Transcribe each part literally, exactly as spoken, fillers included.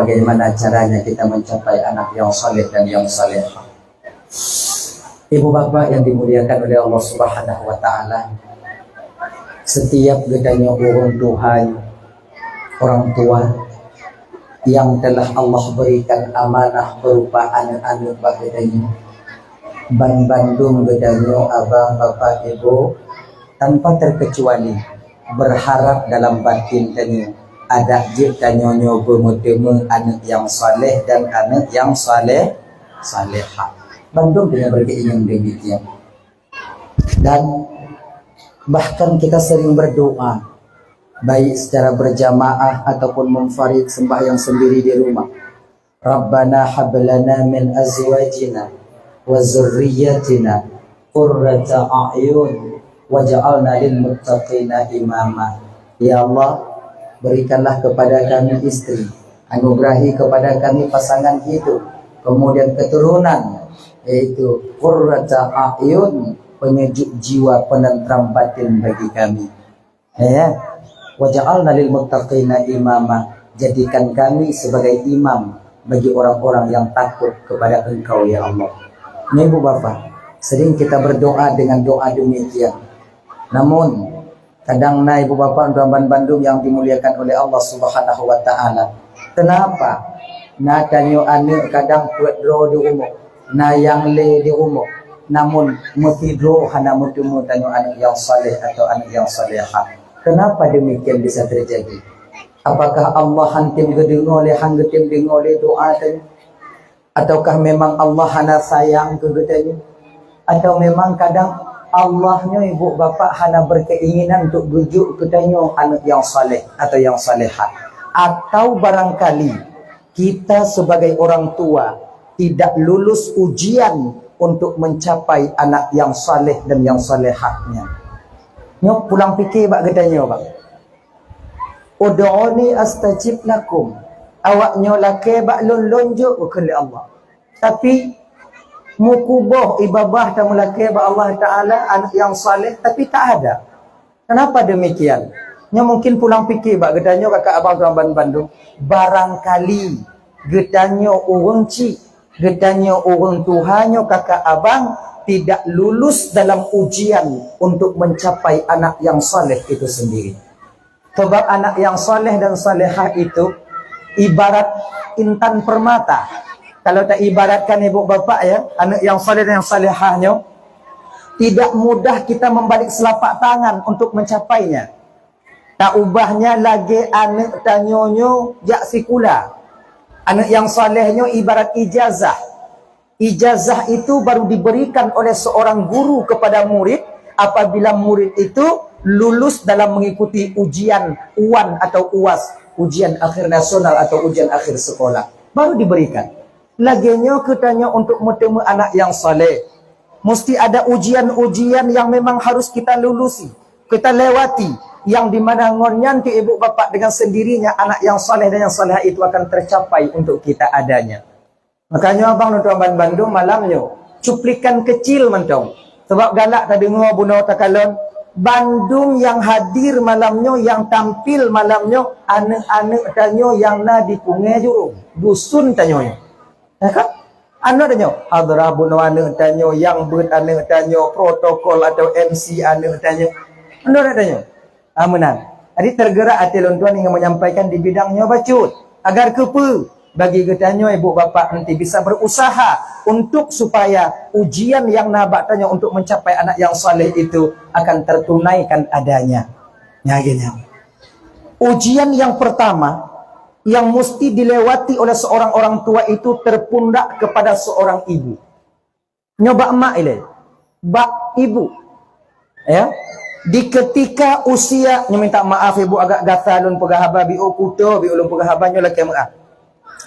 Bagaimana caranya kita mencapai anak yang saleh dan yang salehah? Ibu bapak yang dimuliakan oleh Allah Subhanahu wa Ta'ala, setiap geutanyoe ureuëng tuha, orang tua yang telah Allah berikan amanah berupa aneuk-aneuk bak geutanyoe, ban bandum geutanyoe abang, bapak, ibu, tanpa terkecuali berharap dalam batin tanyoe, adak jeuet tanyoe nyoe beumeuteumé aneuk nyang saleh dan aneuk nyang saleh, salehah. Bandum tanyoe berkeinginan demikian. Dan bahkan kita sering berdoa, baik secara berjamaah ataupun munfarid, sembahyang sendiri di rumah. Rabbana hab lana min azwajina wa dzurriyyatina qurrata a'yun waj'alna lil muttaqina imama. Ya Allah, berikanlah kepada kami istri, anugerahi kepada kami pasangan hidup, kemudian keturunan, yaitu qurrata a'yun, penyejuk jiwa, penentram batin bagi kami. Ya. Waj'alna lil muttaqina imama, jadikan kami sebagai imam bagi orang-orang yang takut kepada Engkau, ya Allah. Nah, ibu bapak, sering kita berdoa dengan doa demikian. Namun, kadang na ibu bapak dan bandum yang dimuliakan oleh Allah Subhanahu wa Ta'ala, kenapa na tanyoe aneuk kadang peuet droe di rumoh, na nyang lé di rumoh, namun meusidroe hana meuteumé tanyoe aneuk nyang saleh atau aneuk nyang salehah. Kenapa demikian bisa terjadi? Apakah Allah han tem geudeungoe lé, han geutem deungoe lé doa tanyoe? Ataukah memang Allah hana sayang keu geutanyoe? Atau memang kadang Allah nyoe ibu bapak hana berkeinginan untuk geujok keu tanyoe aneuk nyang saleh atau nyang salehah? Atau barangkali kita sebagai orang tua tidak lulus ujian untuk mencapai anak yang saleh dan yang salehah nyan. Nyoe pulang pike bak geutanyoe, bang. "Ud'uni astajib lakum." Awak nyoe lakée bak lôn, lôn jok, kheun lé Allah. Tapi meukuboh ié babah tameulakée bak Allah Taala aneuk nyang saleh, tapi tak ada. Kenapa demikian? Nyoe mungkin pulang pike bak geutanyoe kakak abang tuan ban bandum. Barangkali geutanyoe ureuëng chik, geutanyoe ureuëng tuha nyoe kakak abang tidak lulus dalam ujian untuk mencapai anak yang saleh itu sendiri. Sebab anak yang saleh dan salehah itu ibarat intan permata. Kalau ta ibaratkan ibu bapak ya, aneuk nyang saleh dan nyang salehah nyoe tidak mudah kita membalik selapak tangan untuk mencapainya. Ta ubahnya lagée aneuk tanyoe nyoe jak sikula. Aneuk nyang saleh nyoe ibarat ijazah. Ijazah itu baru diberikan oleh seorang guru kepada murid apabila murid itu lulus dalam mengikuti ujian wan atau uas, ujian akhir nasional atau ujian akhir sekolah. Baru diberikan. Lagée nyoe keu tanyoe untuk meuteumé anak nyang saleh. Musti ada ujian-ujian yang memang harus kita lulusi, kita lewati, yang di mana ngon nyan ti ibu bapak dengan sendirinya anak nyang saleh dan nyang salehah itu akan tercapai untuk kita adanya. Makanya abang nonton ban bandum malam nyoe, cuplikan kecil mantong. Sebab galak tadeungoe bunoe takalon, bandum nyang hadir malam nyoe, nyang tampil malam nyoe, aneuk-aneuk tanyoe nyang na di Pungée Jurong, dusun tanyoe nyoe. Ya kan? Aneuk tanyoe, hadrah bunoe aneuk tanyoe, nyang beuet aneuk tanyoe, protokol atau M C aneuk tanyoe. Aneuk tanyoe. Ah, meunan. Jadi tergerak até lôn tuan ingin menyampaikan di bidang nyoe bacut. Agar keupeue? Bagi geutanyoe ibu bapak nanti bisa berusaha untuk supaya ujian yang na bak tanyoe untuk mencapai anak yang saleh itu akan tertunaikan adanya. Ya, gini. Ujian yang pertama yang mesti dilewati oleh seorang orang tua itu terpundak kepada seorang ibu. Nyoe bak mak ilée, bak ibu. Ya. Di ketika usia, nyoe minta maaf ibu agak gata lôn peugah haba, biôh kuto biôh lôn peugah haba nyoe lakée meuah.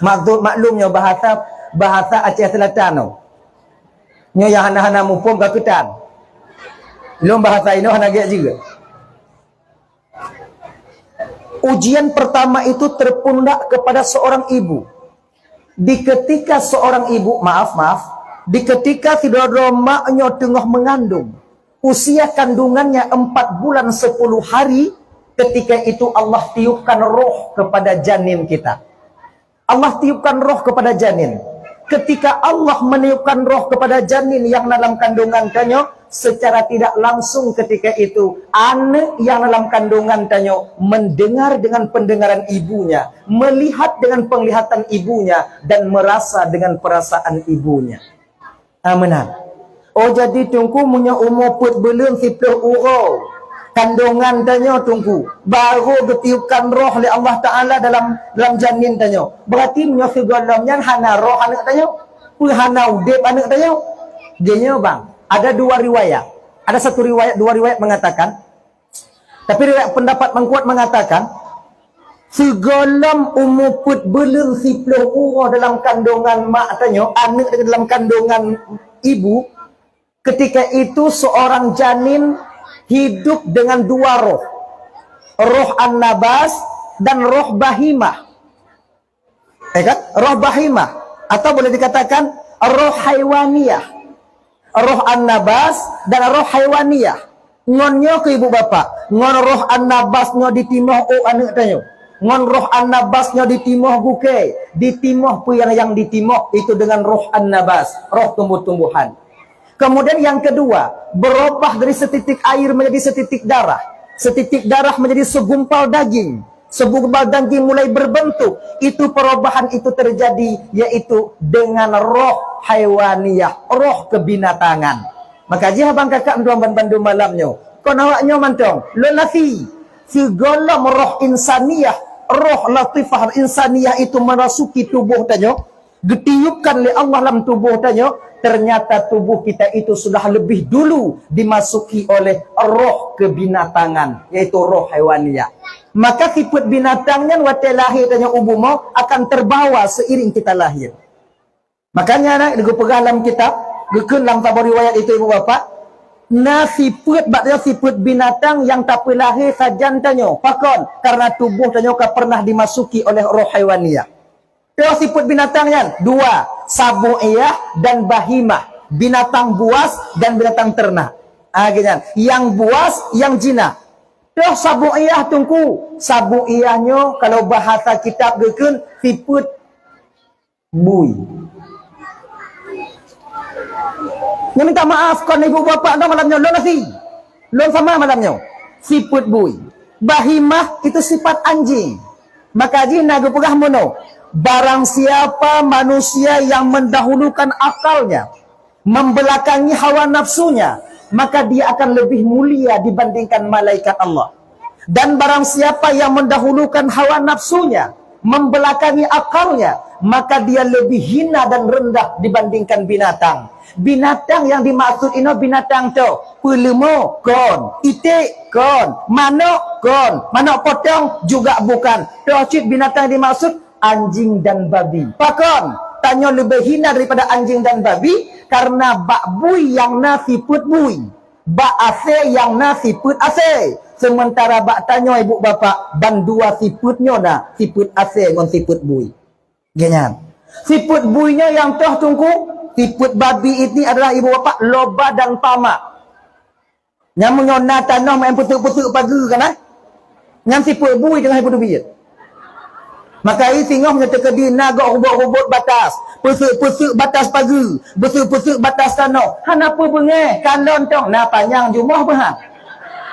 Maksud maklum nyoe bahasa, bahasa Aceh Selatan nyoe. Nyoe nyang hana-hana muphom ka keutan. Lôn bahasa inoe hana gét juga. Ujian pertama itu terpundak kepada seorang ibu. Di ketika seorang ibu, maaf, maaf, di ketika sidroe-droe mak nyoe teungoh mengandung, usia kandungannya empat bulan sepuluh hari, ketika itu Allah tiupkan roh kepada janin kita. Allah tiupkan roh kepada janin. Ketika Allah meniupkan roh kepada janin yang dalam kandungan tanyoe, secara tidak langsung ketika itu, aneuk yang dalam kandungan tanyoe mendengar dengan pendengaran ibunya, melihat dengan penglihatan ibunya, dan merasa dengan perasaan ibunya. Ah, meunan. Oh, jadi Teungku, meunyoe umu peuet buleuen siplôh uroe kandungan tanyoe Teungku, baru geutiupkan roh lé Allah Taala dalam, dalam janin tanyoe. Berarti meunyoe sigohlom nyan hana roh aneuk tanyoe, peue hana udeb aneuk tanyoe? Geunyoe bang, ada dua riwayat. Ada satu riwayat, dua riwayat mengatakan, tapi riwayat pendapat mangkuat mengatakan, sigohlom umu peuet buleuen siplôh uroe dalam kandungan mak tanyoe, aneuk dalam kandungan ibu, ketika itu seorang janin hidup dengan dua roh, roh an-nabas dan roh bahimah. Ya kan? Roh bahimah, atau boleh dikatakan roh haiwaniyah. Roh an-nabas dan roh haiwaniyah. Ngon nyoe keu ibu bapak, ngon roh an-nabas nyoe ditimoh ôk aneuk tanyoe. Ngon roh an-nabas nyoe ditimoh gukée, ditimoh peue nyang, nyang ditimoh itu dengan roh an-nabas, roh tumbuh-tumbuhan. Kemudian yang kedua, berubah dari setitik air menjadi setitik darah. Setitik darah menjadi segumpal daging. Segumpal daging mulai berbentuk. Itu perubahan itu terjadi, yaitu dengan roh haiwaniyah, roh kebinatangan. Maka jih abang kakak meutuan ban bandum malam nyoe. Kon awak nyoe mantong, lôn lasi. Sigohlom roh insaniyah, roh latifah insaniyah itu merasuki tubuh tanyoe, geutiupkan lé Allah lam tubuh tanyoe, ternyata tubuh kita itu sudah lebih dulu dimasuki oleh roh kebinatangan, yaitu roh haiwaniyah. Maka sifeuet binatang nyan watée lahé tanyoe u bumoe akan terbawa seiring kita lahir. Makanya na geupeugah lam kitab, geukheun lam saboh riwayat itu ibu bapak, na sifeuet bak nyoe sifeuet binatang nyang tapeulahé sajan tanyoe. Pakon? Karena tubuh tanyoe ka pernah dimasuki oleh roh haiwaniyah. Toh sifeuet binatang nyan? Dua, sabu'iyah dan bahimah. Binatang buas dan binatang ternak. Ah, gitu nyan. Yang buas, yang jinak. Toh sabu'iyah Teungku? Sabu'iyah nyoe kalau bahasa kitab geukheun sifeuet bui. Nyoe minta maaf kon ibu bapak nyoe malam nyoe, lôn lasi. Lôn sama malam nyoe. Sifeuet bui. Bahimah itu sifat anjing. Maka jih na geupeugah meunoe, barang siapa manusia yang mendahulukan akalnya, membelakangi hawa nafsunya, maka dia akan lebih mulia dibandingkan malaikat Allah. Dan barang siapa yang mendahulukan hawa nafsunya, membelakangi akalnya, maka dia lebih hina dan rendah dibandingkan binatang. Binatang yang dimaksud inoe binatang toh, peuleumo kon, iték kon, manok kon, manok potong juga bukan. Toh cit binatang dimaksud anjing dan babi. Pakon? Tanyoe leubeh hina daripada anjing dan babi karena bak bui nyang na sifeuet bui, bak asée nyang na sifeuet asée. Sementara bak tanyoe ibu bapak bandua sifeuet nyoe na, sifeuet asée ngon sifeuet bui. Geuhnyan. Sifeuet bui nyoe nyang toh Teungku, sifeuet babi ini adalah ibu bapak loba dan pamak. Nyang meunyoe na tanoh main peuteuk-peuteuk pageue kan, eh? Nyan sifeuet bui teungoh ipeuteubiet. Maka i singoh meunyoe teukeudi na gok rubot-rubot batas, peuseuk-peuseuk batas pageue, peuseuk-peuseuk batas tanoh, hana peue beungéh, kalon tong na panyang jumoh beuhat.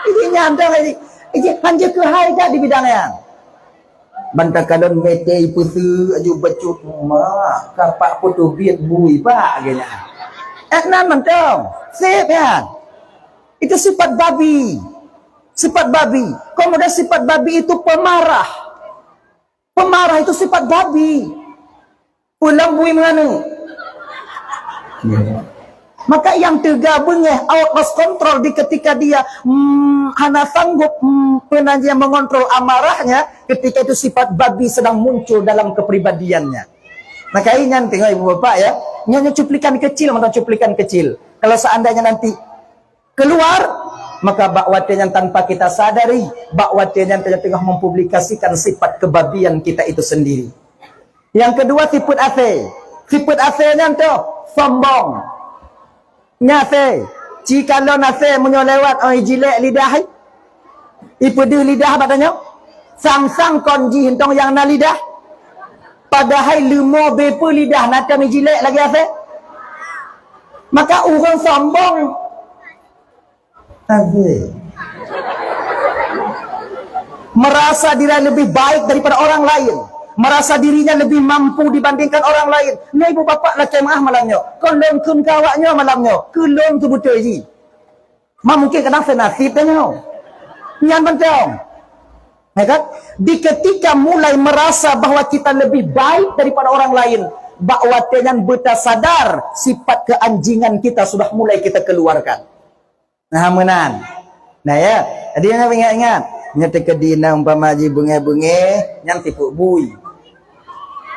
Iji nyan tong, iji, iji hanjeuet keuhai that di bidang nyan. Ban takalon mete peuseuk aju bacut, mak, kapak peuteubit bui bak geuhnyan. Eh, nan mantong, sép nyan. Itu sifat babi. Sifat babi. Kemudian sifat babi itu pemarah. Pemarah itu sifat babi. Pulang bui menganeuk. Maka yang teuga beungéh out of control di ketika dia, mm, hana sanggup, mm, peue nan jih mengontrol amarahnya, ketika itu sifat babi sedang muncul dalam kepribadiannya. Maka ingat tengok ibu bapak ya, nyonya cuplikan kecil, mata cuplikan kecil. Kalau seandainya nanti keluar, maka bak watée nyan tanpa kita sadari, bak watée nyan kita tengah mempublikasikan sifat kebabian kita itu sendiri. Yang kedua, sifat asée. Sifat asée nyan toh sombong. Nyan asée, ci kalon asée meunyoe lewat, oh, ijilek lidah, eh. Ipeudeuh lidah bak tanyoe. Sang-sang kon jih entong nyang na lidah. Padahai leumo beupeu lidah na tam jilek lagèe asèe. Maka ureueng sombong. Asyik. Merasa diri lebih baik daripada orang lain. Merasa dirinya lebih mampu dibandingkan orang lain. Nyoe ibu bapak lakèe meu'ah malam nyoe. Kon lôn kheun keu awak nyoe malam nyoe. Keu lôn keu beutôi jih. Ma mungkin kadang seunasib tanyoe. Nyan mantong. Ya kan? Di ketika mulai merasa bahwa kita lebih baik daripada orang lain, bak watèe nyan beuta sadar sifat keanjingan kita sudah mulai kita keluarkan. Nah, meunan. Nah, ya. Jadi, ingat, ingat, ingat. Nyoe teukeudi na umpama jih beungèh-beungèh, nyan sifeuet bui.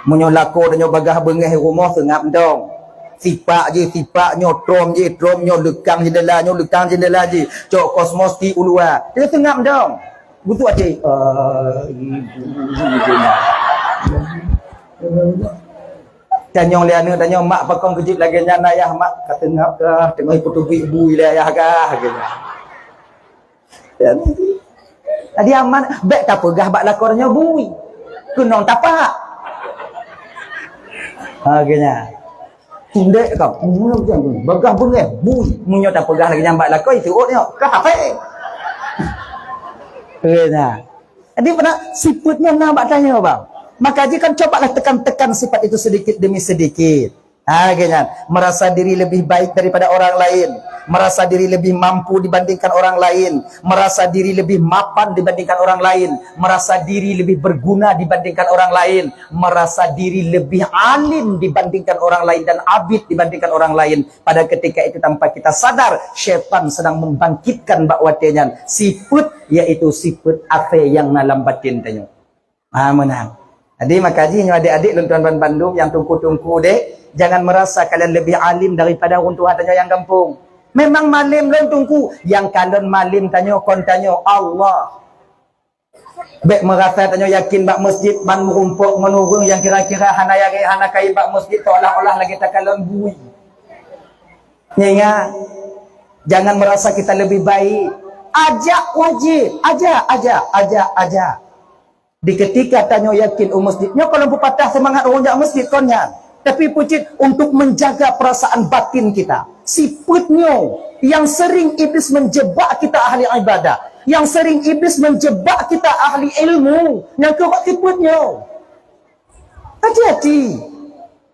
Meunyoe lakoe tanyoe bagaih beungèh rumoh, seungab mantong. Sipak jih, sipak nyoe, trom jih, trom nyoe, leukang jeundela nyoe, leukang jeundela jih. Cok kosmetik u luwa. Dia seungab mantong. Geutuek até. Ah, Tanyong lé aneuk, tanyong, "Mak, pakon keu jeuet lagèe nyan, Ayah?" "Mak, ka teungab kah, teungoh ipeuteubiet bui lé Ayah kah," geunyan. Jadi aman, bèk tapeugah bak lakoe nyoe bui. Keunong tapak. Ha, geunyan. Tundek ka, bagaih beungèh, bui. Meunyoe tapeugah lagèe nyan bak lakoe, seuôt nyoe. Ka hafé. Geunyan. Jadi, pernah sifeuet nyan na bak tanyoe, bang. Maka jih kan cobalah tekan-tekan sifat itu sedikit demi sedikit. Ha, lagèe nyan. Merasa diri lebih baik daripada orang lain. Merasa diri lebih mampu dibandingkan orang lain. Merasa diri lebih mapan dibandingkan orang lain. Merasa diri lebih berguna dibandingkan orang lain. Merasa diri lebih alim dibandingkan orang lain dan abid dibandingkan orang lain. Pada ketika itu tanpa kita sadar, syaitan sedang membangkitkan bak watèe nyan sifeuet, yaitu sifeuet asèe nyang na lam batin tanyoe. Ha, meunan. Jadi, maka jih nyoe adik-adik lôn tuan ban bandum nyang teungku-teungku deh, jangan merasa kalian lebih alim daripada ureueng tuha tanyoe nyang gampông. Memang malem lôn teungku, nyang kalon malem tanyoe kon tanyoe, Allah. Bèk meurasa tanyoe yakin bak meuseujid ban meurumpok ngon ureueng nyang kira-kira hana yaré, hana kayém bak meuseujid, seolah-olah lagèe takalon bui. Ingat, jangan merasa kita lebih baik. Ajak wajib, ajak, ajak, ajak, ajak. Di ketika tanyoe yakin u meuseujid, nyoe kon lôn peupatah seumangat ureueng jak meuseujid kon nyan. Tapi peue cit untuk menjaga perasaan batin kita. Sifeuet nyoe yang sering Iblis menjebak kita ahli ibadah, yang sering Iblis menjebak kita ahli ilmu, nyang keuh sifeuet nyoe. Hati-hati.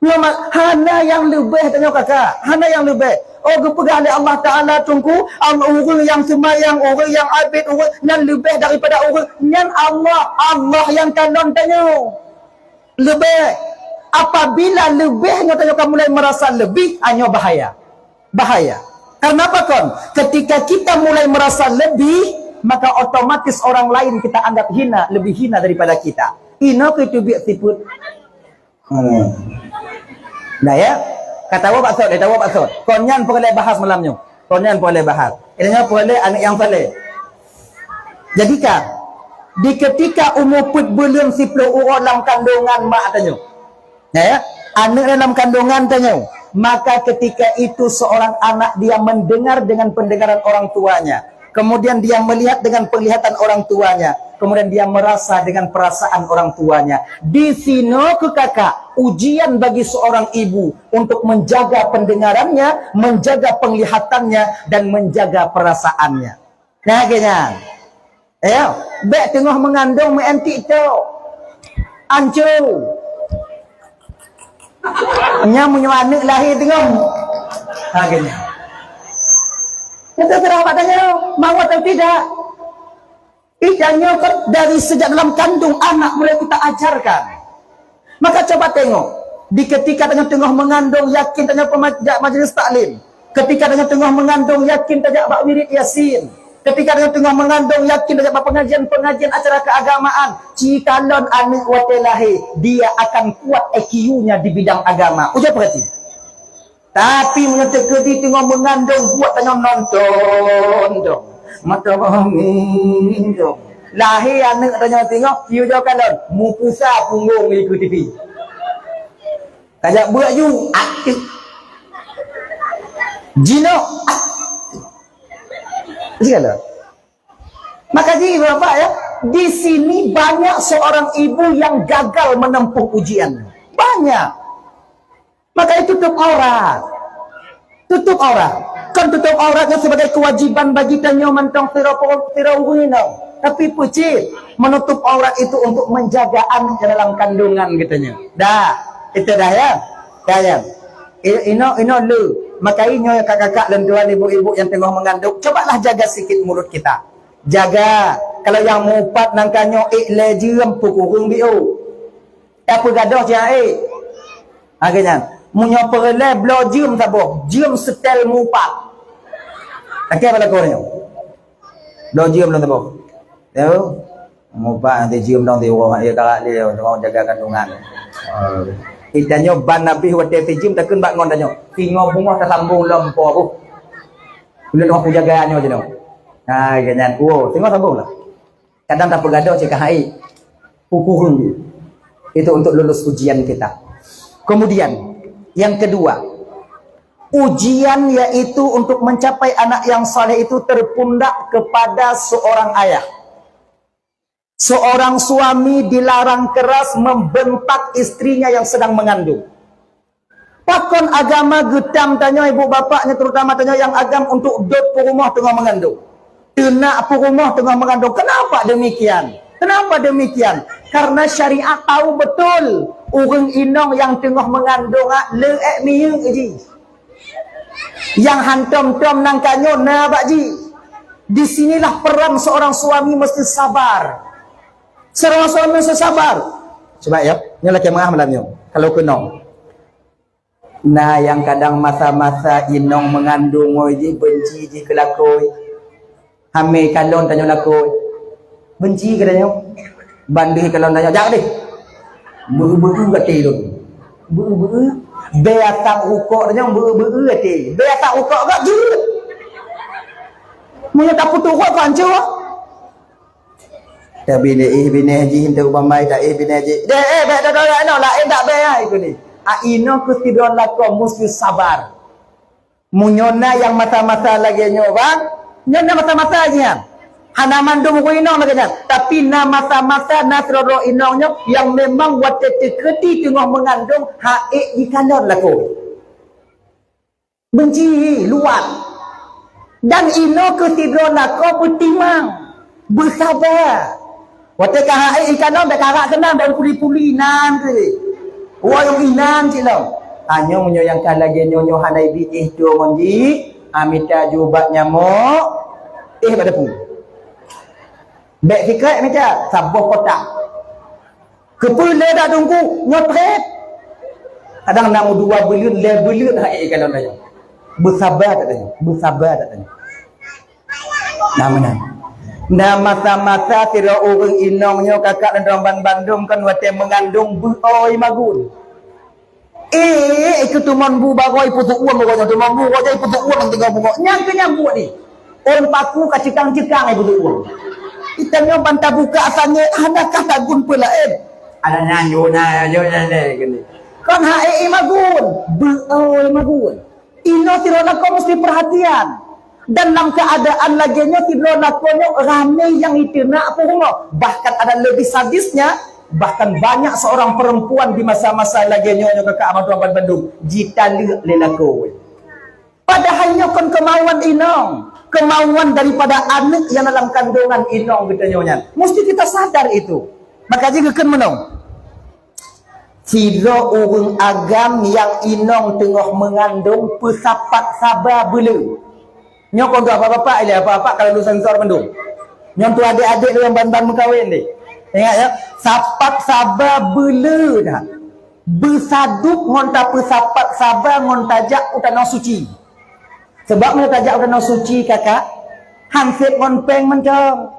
Nyoe ma-, hana nyang leubeh tanyoe kakak, hana nyang leubeh. Oh, geupeugah lé Allah Taala teungku, am-, ureueng nyang seumayang, ureueng nyang abid, ureueng nyan leubeh daripada ureueng nyan Allah, Allah nyang kalon tanyoe. Leubeh. Apabila leubeh nyoe tanyoe ka mulai merasa lebih, ah, nyoe bahaya. Bahaya. Karena apa kon? Ketika kita mulai merasa lebih, maka otomatis orang lain kita anggap hina, lebih hina daripada kita. Inoe keuh teubiet sifeuet. Hmm. Nah, ya. Ka tawoe bak sot, eh, tawoe bak sot. Kon nyan peureulèe bahas malam nyoe. Kon nyan peureulèe bahas. Ingat nyoe peureulèe aneuk nyang saleh. Jadi kan, di ketika umu peuet buleuen siplôh uroe lam kandungan mak tanyoe. Ya, ya. Aneuk dalam kandungan tanyoe. Maka ketika itu seorang anak dia mendengar dengan pendengaran orang tuanya. Kemudian dia melihat dengan penglihatan orang tuanya. Kemudian dia merasa dengan perasaan orang tuanya. Di sinoe keuh kakak, ujian bagi seorang ibu untuk menjaga pendengarannya, menjaga penglihatannya, dan menjaga perasaannya. Nah, lagèe nyan. Ya, bèk teungoh meungandong meu'en TikTok. Anco. Nyan meunyoe aneuk lahé teungoh. Ha, lagèe nyan. Nyan terserah bak tanyoe, mau atau tidak. Ih, dan nyoe kan dari sejak dalam kandung anak mulai kita ajarkan. Maka coba tengok, di ketika tanyoe teungoh meungandong, yakin tanyoe pema-, jak majlis taklim. Ketika tanyoe teungoh meungandong, yakin tajak bak wirid Yasin. Ketika tanyoe teungoh meungandong, yakin tajak bak pengajian-pengajian acara keagamaan. Ci kalon aneuk watèe lahé, dia akan kuat I Q-nya di bidang agama. Ujoe peurati. Tapi meunyoe teukeudi teungoh meungandong, buet tanyoe nonton dong. Mata bami dong. Lahé aneuk tanyoe teungoh, yue jauh kalon, mupusa punggong di T V. Kajak beuet ju, aktif. Jinoe, aktif. Siapa? Maka jadi, Bapak, ya, di sini banyak seorang ibu yang gagal menempuh ujian. Nya. Maka itu tutup aurat. Tutup aurat. Kan tutup aurat nyan sebagai kewajiban bagi tanyoe mantong sidroe po-, sidroe ureueng inong. Tapi peucit, menutup aurat itu untuk menjaga anak dalam kandungan geutanyoe. Dah, itu dah ya. Dah ya. I-, inoe, inoe le. Maka nyoe kakak-kakak lôn tuan ibu-ibu yang tengah mengandung, cobalah jaga sikit mulut kita. Jaga. Kalau yang mupat nangka nyoe ék lé jeuem peukureueng biôh. Tapeugadôh cit hai. Ha, geuh nyan. Meunyoe peureulée bloe jeuem saboh, jeuem setel mupat. Akhé balaku nyoe. Bloe jeuem lom saboh. Yo. Mupat nanti jeuem dong di uroe, ya, karak dia, orang jaga kandungan. Kita nyoe ban habéh watée si jeuem takheun bak ngon tanyoe. Singoh beungoh tasambong lom po boh. Ulôn tengok kujaga nyoe jinoe. Ha, geuh nyan. Wo, singoh sambong lah. Kadang tapeugadôh cit ka hai. Peukureueng. Itu untuk lulus ujian kita. Kemudian, yang kedua, ujian yaitu untuk mencapai anak yang saleh itu terpundak kepada seorang ayah. Seorang suami dilarang keras membentak istrinya yang sedang mengandung. Pakon agama geutam tanyoe ibu bapak nyoe, terutama tanyoe nyang agam, untuk dot peurumoh teungoh mengandung? Teunak peurumoh teungoh mengandung. Kenapa demikian? Kenapa demikian? Karena syariat tahu betul ureueng inong nyang teungoh mengandung, ah, le ék miyueb jih. Nyang hantom-tom nangka nyoe na bak jih. Di sinilah peran seorang suami mesti sabar. Seorang suami mesti sabar. Cuba ya, nyoe lakée meungah malam nyoe. Kalau keunong. Na nyang kadang masa-masa inong mengandung ngon jih benci jih keu lakoe. Hamé kalon tanyoe lakoe. Benci keu tanyoe. Ban deuh kalon tanyoe, "Jak deh." Beu-beu até lôn. Beu-beu. Beu asam rukok tanyoe beu-beu até. Beu asam rukok gak jeuet. Meunyoe tapeuturot keu ancô. Tabi lé ih binéh jih, teu bamai ta ih binéh jih. Deh, eh, bèk dodo inoe, laén dak bèk ai keu ni. A inoe keu sidroe lakoe meusti sabar. Meunyoe na nyang masa-masa lagèe nyoe, bang, nyoe na masa-masa jih nyan. Hana mandum ureueng inong lagèe nyan. Tapi na masa-masa, na sidroe inong nyoe nyang memang watèe teukeudi teungoh meungandong, ha ék jikalon lakoe. Benci, luwat. Dan inoe keu sidroe lakoe beutimang, beusaba. Watèe ka ha ék ikalon, bèk karak keunan, bèk puli-puli inan keu. Woe inan cit lom. Nyoe meunyoe nyang ka lagèe nyoe, nyoe hana ibinéh tuwoe ngon jih, a mita ju ubat nyamok, éh bak dapu. Bèk sikrek mita, saboh kotak. Keupeue lé dak teungku nyoe trép? Kadang na meudua buleuen, lhèe buleuen hai ikalon tanyoe. Beusaba that tanyoe, beusaba that tanyoe. Nah, meunan. Na masa-masa sidroe ureueng inong nyoe kakak lôn droe ban bandum kon watèe meungandong beuoi magun. Eh, ikeu teumon bu bagoe ipeuseuuem bagoe nyoe, teumon bu bagoe ipeuseuuem nyang teungoh bungok. Nyang keu nyang buet ni. Ôn paku ka ceukang-ceukang ipeuseuuem. Itanyoe ban tabuka sangét, hana ka tagun peulaén. Ada nyan, yo na, yo na, na, gini. Kon ha ék imagun, beuoi magun. Inoe sidroe lakoe meusti peurhatian. Dan lam keuadaan lagèe nyoe sidroe lakoe nyoe ramé nyang iteunak peurumoh. Bahkan ada lebih sadisnya, bahkan banyak seorang perempuan di masa-masa lagèe nyoe, nyoe kakak abang tuan bandum, jitaleuek lé lakoe. Padahai nyoe kon keumauan inong, keumauan daripada aneuk nyang dalam kandungan inong geutanyoe nyan. Mesti kita sadar itu. Maka jih geukheun meunoe. Sidroe ureueng agam nyang inong teungoh meungandong peusapat saba beuleu. Nyoe kon untuk bapak-bapak ilèe, bapak-bapak ka lôn sensor mandum. Nyoe untuk adék-adék lôn ban-ban meukawen deh. Ingat ya, sapat saba beuleu that. Beusadub ngon tapeusapat saba ngon tajak u tanoh suci. Sebab meunyoe tajak u tanoh suci, kakak, han sép ngon péng mantong.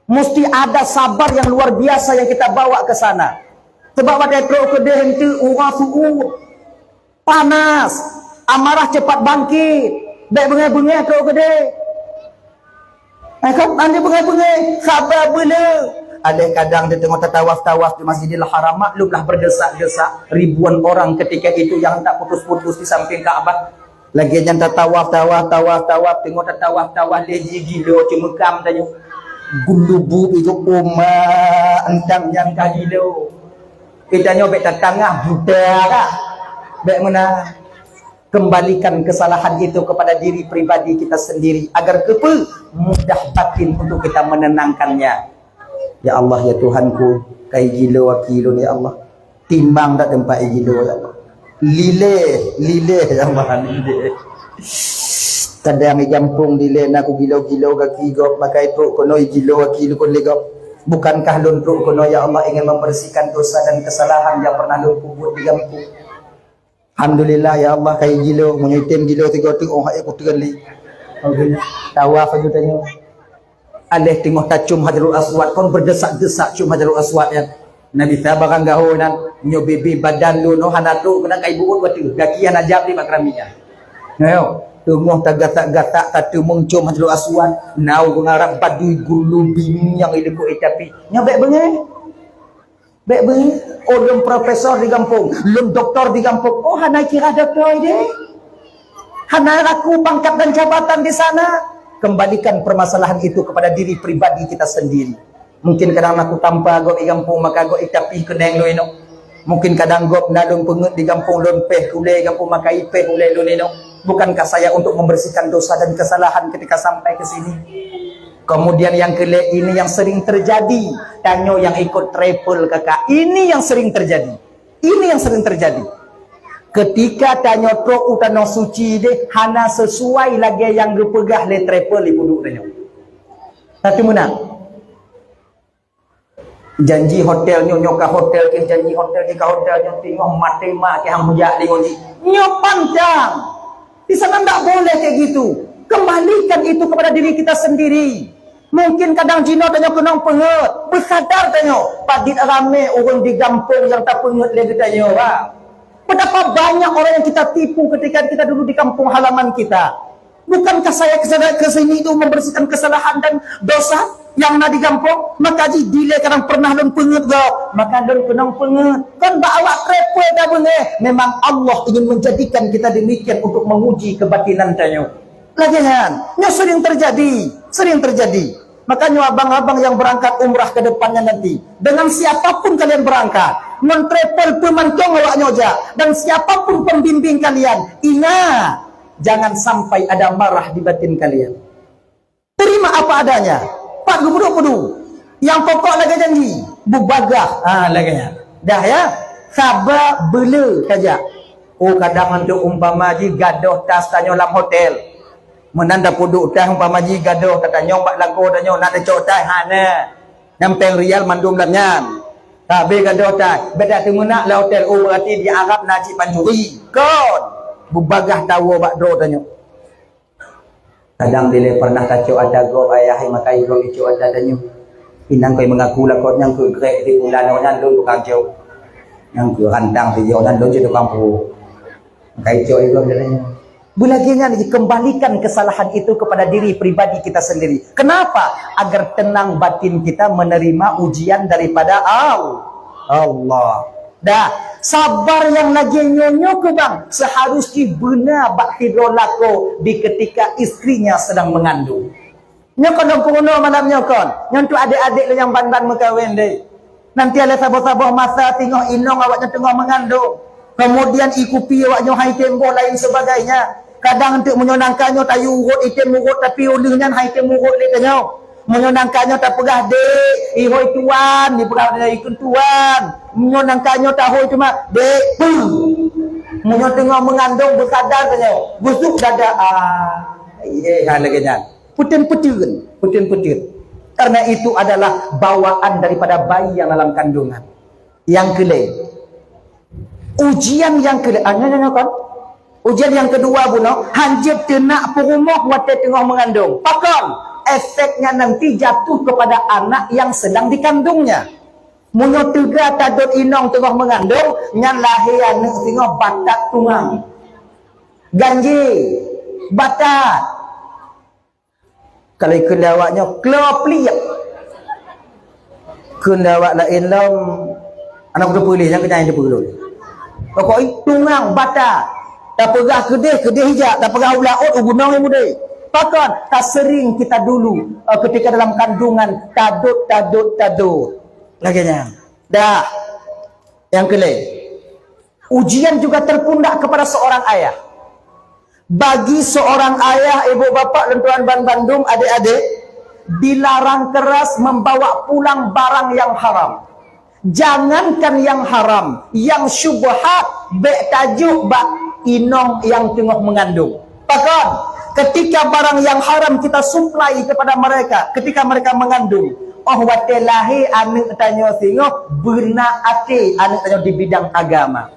Mesti ada sabar yang luar biasa yang kita bawa ke sana. Sebab watèe trok keudeh eunteuk uroe su'ueb, panas, amarah cepat bangkit, bèk beungèh-beungèh trok keudeh. Eh, kan, hana beungèh-beungèh, saba beuleu. Adak kadang di teungoh tatawaf-tawaf di Masjidil Haram, maklumlah berdesak-desak ribuan orang ketika itu yang tak putus-putus di samping Ka'bah. Lagèe nyan tatawaf, tawaf, tawaf, tawaf, teungoh tatawaf, tawaf lé jih gilo ceumeukam tanyoe. Geulubu bijôk uma entang nyang ka gilo. Kita nyoe bèk tatangah buta lah. Bèk meunan. Kembalikan kesalahan itu kepada diri pribadi kita sendiri. Agar keupeu? Mudah batin untuk kita menenangkannya. Ya Allah, ya Tuhanku, ka igilo aki lôn, ya Allah. Timbang dak teumpat igilo, ya Allah. Lilée, lilée, ya Allah, lilée. Kadang di gampông dilée na kugilo-gilo gaki gob, maka trok keunoe igilo aki lôn lé gob. Bukankah lôn trok keunoe, ya Allah, ingin membersihkan dosa dan kesalahan yang pernah lôn peubuet di gampông? Alhamdulillah, ya Allah, ka igilo, meunyoe item gilo tiga teuk, oh, hai kuteureun lé. Tawa sajoe tanyoe. Aléh teungoh tacom Hajarul Aswad, kon berdesak-desak com Hajarul Aswad nyan. Nabi sa barang gaho nyan, nyoe bebe badan lôn, oh, hana trok keunan kai buet bateue, gaki hana jam di bak keramik nyan. Nyoe, teungoh tagasak-gasak tateumeung com Hajarul Aswad, na ureueng Arab badui gulu bingieng nyang ileuko, eh, tapi nyoe bèk beungéh. Bèk beungéh, oh, lôn profesor di gampông, lôn doktor di gampông. Oh, hana kira doktor idéh. Hana laku pangkat dan jabatan di sana. Kembalikan permasalahan itu kepada diri pribadi kita sendiri. Mungkin kadang na kutampa gob di gampông, maka gob itapih keuneng lôn inoe. Mungkin kadang gob na lôn peungeuet di gampông, lôn péh ulèe gampông, maka ipéh ulèe lôn inoe. Bukankah saya untuk membersihkan dosa dan kesalahan ketika sampai ke sini? Kemudian yang kelima, ini yang sering terjadi. Tanyoe nyang ikut travel kakak. Ini yang sering terjadi. Ini yang sering terjadi. Ketika tanyoe trok u tanoh suci deh, hana sesuai lagèe nyang geupeugah lé travel di punduk tanyoe. Tapi meunan. Janji hotel nyoe, nyoe ka hotel jih, janji hotel jih ka hotel nyoe, teungoh maté mak keuh han meujak lé ngon jih. Nyoe pantang. Di sana ndak boleh kayak gitu. Kembalikan itu kepada diri kita sendiri. Mungkin kadang jinoe tanyoe keunong peungeuet, beusadar tanyoe, padit ramé ureueng di gampông nyang tapeungeuet lé geutanyoe, bah. Betapa banyak orang yang kita tipu ketika kita dulu di kampung halaman kita. Bukankah saya ke sana, ke sini itu membersihkan kesalahan dan dosa yang na di gampông? Maka jih dilée kadang pernah lôn peungeuet gob, maka lôn keunong peungeuet. Kon bak awak travel dah beungéh. Memang Allah ingin menjadikan kita demikian untuk menguji kebatinan tanyoe. Lagèe nyan, nyoe sering terjadi, sering terjadi. Makanya abang-abang yang berangkat umrah ke depannya nanti, dengan siapapun kalian berangkat, ngon travel peumantong awak nyoe jak, dan siapapun pembimbing kalian, ingat, jangan sampai ada marah di batin kalian. Terima apa adanya. Pat geupeuduk-peuduk. Nyang pokok lagèe janji, beubagah. Ha, lagèe nyan. Dah ya, saba beule saja. Oh, kadang untuk umpama jih gadoh tas tanyoe lam hotel. Meunan tapeuduek tai umpama jih gadoh, tatanyong bak lakoe tanyoe na tacok tai, hana. Nyan péng rial mandum lam nyan. Ka habéh gadoh tai, beda teumeunak lam hotel, oh, berarti di Arab na cit pancuri. Kon, beubagah tawoe bak droe tanyoe. Kadang dilée pernah tacok ata gob ayah, makai gob icok ata tanyoe. Inong koi mengaku lakoe nyan keu grek di bulan nyan lôn tukang cok. Nyan keu rantang sijoe nyan lôn cit tukang peuruek. Makai cok igob tanyoe. Beulagèe nyan, kembalikan kesalahan itu kepada diri pribadi kita sendiri. Kenapa? Agar tenang batin kita menerima ujian daripada Al-, Allah. Dah, sabar nyang lagèe nyoe nyoe keu bang, seharus jih beuna bak sidroe lakoe di ketika istrinya sedang mengandung. Nyoe kon lôn peurunoe malam nyoe kon. Nyoe tu adék-adék lôn nyang ban-ban meukawen deh. Nanti ada saboh-saboh masa singoh inong awaknyan teungoh meungandong. Kemudian ikupi awaknyan hai tembok lain sebagainya. Kadang teuk meunyoe nangka nyoe tayue urot item urot tapi uleuh nyan hai item urot lé tanyoe. Meunyoe nangka nyoe tapeugah dek, ihoi tuan, dipeugah ikun tuan. Meunyoe nangka nyoe tahoi teuma dek, puh. Meunyoe teungoh meungandong beusadar tanyoe, gusuk dada ah. Ye, ha lagèe nyan. Peuteun-peuteun, peuteun-peuteun. Karena itu adalah bawaan daripada bayi yang dalam kandungan. Nyang keulhèe. Ujian nyang keulhèe, ah, nyoe, nyoe, nyoe, kon. Ujian nyang keudua bunoe, hanjeuet teunak peurumoh watèe teungoh meungandong. Pakon? Efeknya nanti jatuh kepada anak yang sedang dikandungnya. Meunyoe teuga tadot inong teungoh meungandong, nyan lahé aneuk singoh batat tungang. Ganjé, batat. Kalau ikheun lé awak nyoe, klo pliek. Kheun lé awak laén lom, aneuk teupeue lé, nyang keujai teupeue lôn. Pokok ih, tungang, batat. Tapeugah keudeh, keudeh ijak. Tapeugah u laôt, u gunong mudeh. Pakon? Ka sering kita dulu, eh, ketika dalam kandungan, tadot, tadot, tadot. Lagèe nyan. Dah. Nyang keulhèe, ujian juga terpundak kepada seorang ayah. Bagi seorang ayah, ibu bapak, lôn tuan ban bandum, adik-adik, dilarang keras membawa pulang barang yang haram. Jangankan yang haram, yang syubhat, bèk tajok bak inong nyang teungoh meungandong. Pakon, ketika barang yang haram kita supply kepada mereka, ketika mereka mengandung, oh watèe lahé aneuk tanyoe singoh, beuna até aneuk tanyoe di bidang agama.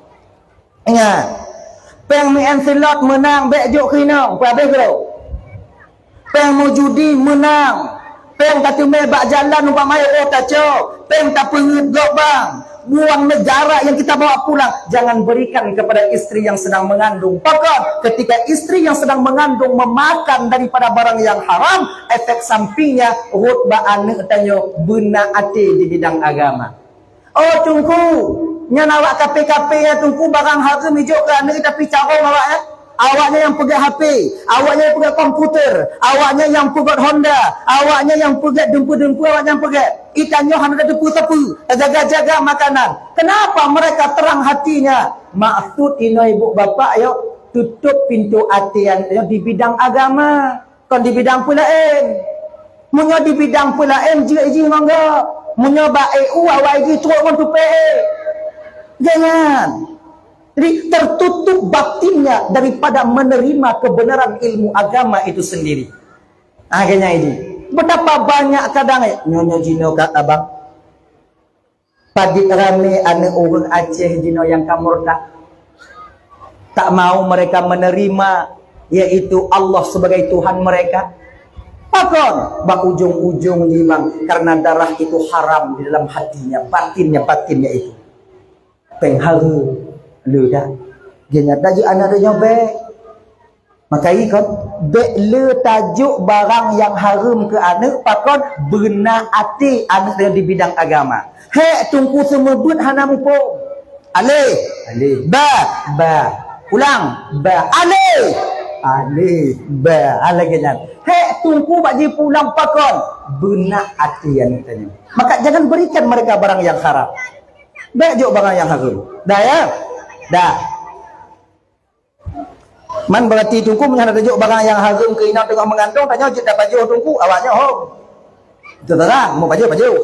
Ingat, péng meu'en silot meunang, bèk jok keu inong, peuhabéh keudroe. Péng meujudi meunang, péng tateumèe bak jalan umpama nyoe, oh tacok, péng tapeungeuet gob bang. Uang negara yang kita bawa pulang, jangan berikan kepada istri yang sedang mengandung. Pakon, ketika istri yang sedang mengandung memakan daripada barang yang haram, efek sampingnya rhot bak aneuk tanyoe beuna até di bidang agama. Oh Teungku, nyan awak kaphé-kaphé nyan Teungku, barang hareuem ijok keu aneuk, tapi carông awaknyan. Awaknyan nyang peugèt H P, awaknyan nyang peugèt komputer, awaknyan nyang peugèt Honda, awaknyan nyang peugèt dumpeue-dumpeue, awaknyan peugèt. Geutanyoe hana tateupeue sapeue, tajaga-jaga makanan. Kenapa mereka terang hatinya? Maksud inoe ibu bapak yo, tutup pintu até nyan di bidang agama. Kon di bidang peulaén. Meunyoe di bidang peulaén, jeuet jih monggo. Meunyoe bak E U, awai jih trok ngon tupée. Jangan. Jadi, tertutup batinnya daripada menerima kebenaran ilmu agama itu sendiri. Akhirnya ini, betapa banyak kadang, eh, nyonya jinoe ka abang. Padit ramé aneuk ureueng Aceh jinoe nyang ka murtad. Tak mau mereka menerima, yaitu Allah sebagai Tuhan mereka. Pakon? Bak ujong-ujong jih bang, karena darah itu haram di dalam hatinya, batinnya, batinnya itu. Péng hareuem, le dah. Dia nyata je aneuk dia nyobek. Maka ikon, bèk le tajok barang nyang hareuem keu aneuk, pakon beuna até aneuk di bidang agama. Hék Teungku seumeubeuet hana muphom. Alif, alif. Ba, ba. Ulang, ba. Alif, alif. Ba. Ha, lagèe nyan. Hék Teungku bak jipeulang pakon beuna até aneuk tanyoe. Maka jangan berikan mereka barang yang haram. Bèk jok barang yang hareuem. Dah ya? Dah. Man berarti Teungku meunyoe hana tajok barang nyang hareuem keu inong teungoh meungandong, tanyoe jeuet tapajoh Teungku, awaknyoe hom. Teutarang, mau pajoh, pajoh.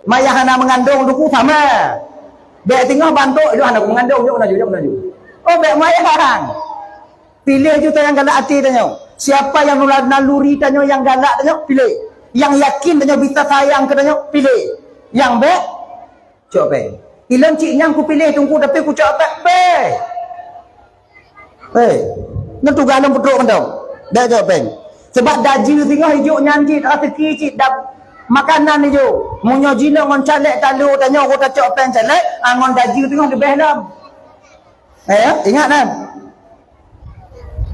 Mayah hana meungandong Teungku sama. Bèk teungoh bantok, "Ilôn hana meungandong, jok laju, jok laju." Oh, bèk mayah. Piléh ju nyang galak até tanyoe. Siapa yang nula-, naluri tanyoe nyang galak tanyoe, piléh. Nyang yakin tanyoe bisa sayang keu tanyoe, piléh. Nyang bèk, cok péng. Ilôn cit nyang kupiléh Teungku, tapi kucok péng. Péng. Hei, nyan tugaih lôn peutrok mantong. Dak cok péng. Sebab dajeu singoh ijok nyan cit, raseuki cit, dap-, makanan ijok. Meunyoe jinoe ngon calék talo, tanyoe rot tacok péng calék, ah, ngon dajeu singoh leubeh lom. Eh, ingat kan?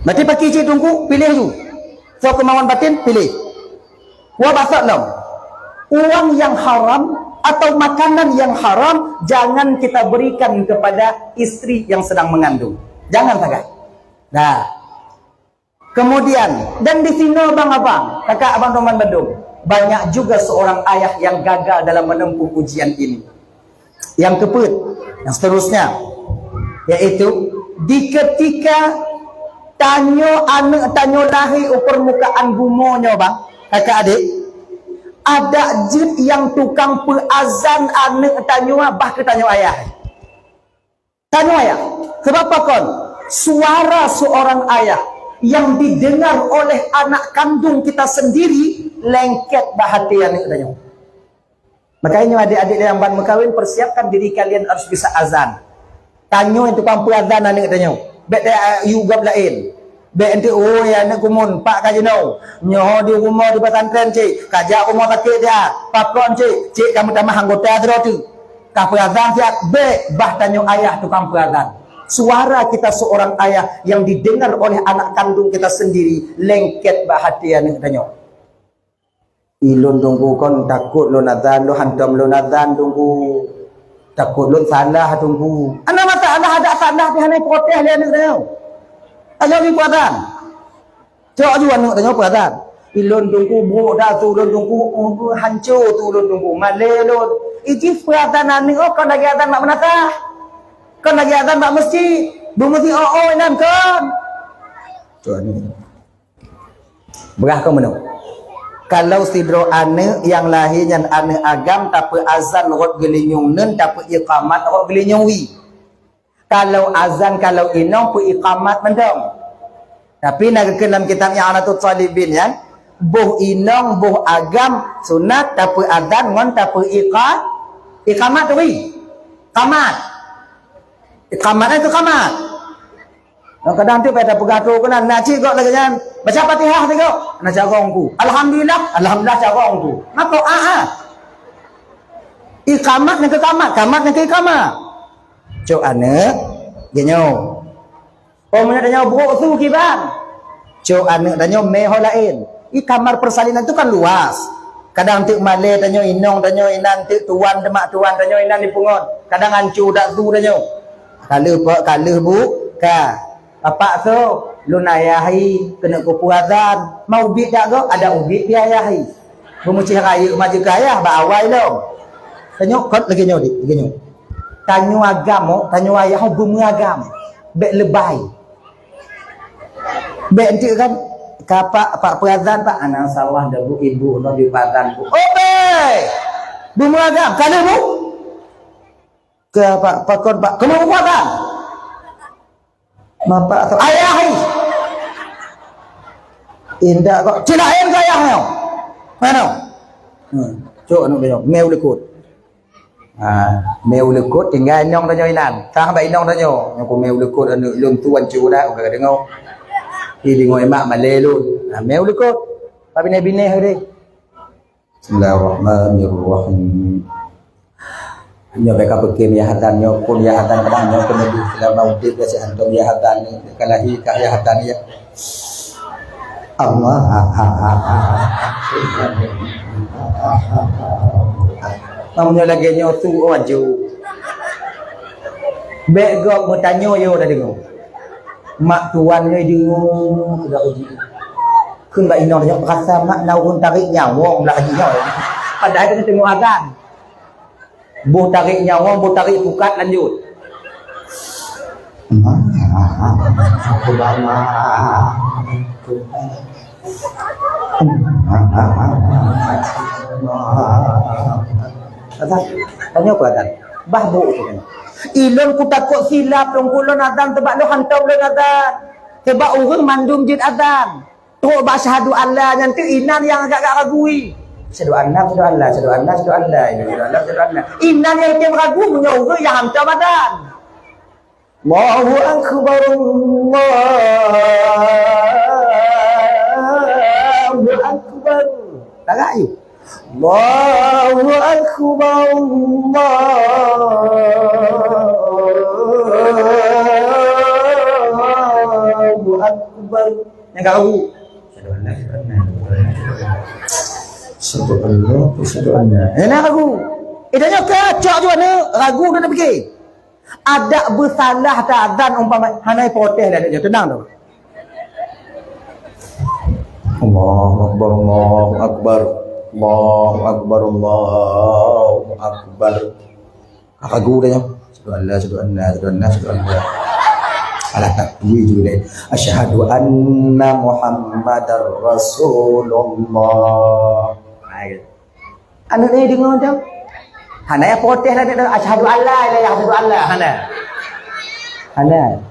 Berarti paki cit Teungku, piléh ju. Soe keumawan batin, piléh. Wa basat lom. Uang yang haram atau makanan yang haram jangan kita berikan kepada istri yang sedang mengandung. Jangan sagai. Dah. Kemudian, dan di sinoe bang abang, kakak abang teman bandum, banyak juga seorang ayah yang gagal dalam menempuh ujian ini. Yang keempat, yang seterusnya, yaitu di ketika tanyoe aneuk tanyoe lahé u permukaan bumoe nyoe bang, kakak adik, adak jeuet nyang tukang peuazan aneuk tanyoe bah keu tanyoe ayah. Tanyoe ayah. Sebab pakon? Suara seorang ayah yang didengar oleh anak kandung kita sendiri lengket bak até aneuk tanyoe. Makanya adik-adik yang ban meukawen, persiapkan diri kalian harus bisa azan. Tanyoe tukang peuazan aneuk tanyoe. Bèk ta-, yue gob laén. Bèk enteuk, "Oh, ya aneuk kumun, pak ka jinoe. Nyoe di rumoh di pesantren cit, ka jak rumoh sakét dia. Pakon cit, cit ka meutamah anggota sidroe teuk." Ka peuazan siat, bèk bah tanyoe ayah tukang peuazan. Suara kita seorang ayah yang didengar oleh anak kandung kita sendiri lengket bak até aneuk tanyoe. Ilôn Teungku kon takot lôn azan, lôn hantom lôn azan Teungku. Takot lôn salah Teungku. Hana masalah, adak salah pih hana protes lé aneuk tanyoe. Ayo pih peuazan. Cok ju aneuk tanyoe peuazan. Ilôn Teungku brok dah su lôn Teungku, uh, hanco su lôn Teungku. Malèe lôn. Ijih peue azan aneuk oh, kon lagèe azan bak meunasah. Kon lagèe azan bak meuseujid. Beumeuseujid oh, oh, inan kon. Tuan. Beurah kon meunoe. Kalau sidroe aneuk nyang lahé nyan aneuk agam, tapeuazan rot geulinyueng neun, tapeuiqamat rot geulinyueng wie. Kalau azan, kalau inong peuiqamat mantong. Tapi na geukheun lam kitab I'anatut Thalibin nyan, boh inong, boh agam sunat tapeuazan ngon tapeuiqa-, iqamat turi. Qamat. Iqamat itu qamat. Kadang tu pada peugah tu keunan, na cit gok lagèe nyan. Baca Fatihah tu gok. Na carông ku. Alhamdulillah, alhamdulillah carông ku. Mako a a. Iqamat nyang keu qamat, qamat nyang keu iqamat. Cok aneuk, geunyoe. Oh, meunyoe tanyoe brok su kiban. Cok aneuk tanyoe mé ho laén. I kamar persalinan tu kan luas. Kadang teuk malèe tanyoe, inong tanyoe, inan teuk tuan, teuma tuan tanyoe, inan dipeungon. Kadang anco dak su tanyoe. Ka lheueh pe-, ka lheueh bu, ka. Bapak so, lôn ayah i, keuneuk kupeue azan. Ma ubit dak gok? Adak ubit pih ayah i. Beumeucéh rayeuk ma jeuet keu ayah, bak awai lom. Tanyoe kot lagèe nyoe, dik, lagèe nyoe. Tanyoe agam, oh, tanyoe ayah, oh, beumeuagam. Bèk leubèh. Bèk enteuk kan, ka pak, pak peuazan, pak, anak salah dah bu, ibu, noh di peuazan, bu. Oh, bèk! Beumeuagam, ka lheueh bu? Keu apa? Pakon, Pak? Keuneuk peuazan. Bapak atau ayah, hai. Indak kok. Cit laén keu ayah nyoe. Mana? Hmm. Cok aneuk nyoe. Mé u likot. Ha, mé u likot tinggai inong tanyoe inan. Tah bak inong tanyoe. Nyoe ku mé u likot aneuk lôn tuan cit dah, ka deungoe. Di deungoe mak malèe lôn. Ha, mé u likot. Pak binéh-binéh deh. Bismillahirrahmanirrahim. Nyoe bèk ka peukem yah adzan nyoe, phon yah adzan kadang nyoe keuneuk di selama udép ka si antom yah adzan ni, ka lahé ka yah adzan ya. Allah. Meunyoe lagèe nyoe su oh aju. Bèk gob meutanyoe yo tadeungoe. Mak tuan nyoe deungoe sudah uji. Kheun bak inong nyoe, peurasa mak na ureueng tarék nyawöng lam jih nyoe. Padahai teungoh adzan. Boh tarék nyawöng, boh tarék pukat lanjut. Adzan. Tanyoe peue adzan? Bah bu tu kan. Ilôn kutakot silap lôn, kulôn adzan teubak lôn hantom lôn adzan. Teubak ureueng mandum jeuet adzan. Trok bak syahadu Allah nyan tu inan nyang agak-agak ragu i. Syahadu Allah, syahadu Allah, syahadu Allah, syahadu Allah, syahadu Allah, syahadu Allah. Inan nyang item ragu meunyoe ureueng nyang hantom adzan. Allahu akbar, Allahu akbar. Tagak yuk. Allahu akbar, Allahu akbar. Nyang ka ragu. Satu Allah, satu Allah. Eh, na ragu. Eh, tanyoe kacok juga ni, ragu dan fikir. Adak beusalah ta adzan umpama hana protes dah, dia tenang tu. Allahu akbar, Allahu akbar, Allahu akbar, Allahu akbar. Ragu dah nyoe. Asyhadu an la, asyhadu anna, asyhadu anna, asyhadu anna. Alah, tak tui juga deh. Asyhadu anna Muhammadar Rasulullah. Hai. Aneuk nyoe deungoe tu. Hana ya protes lah dia. Asyhadu an la ilaha illallah, asyhadu an la. Hana. Hana.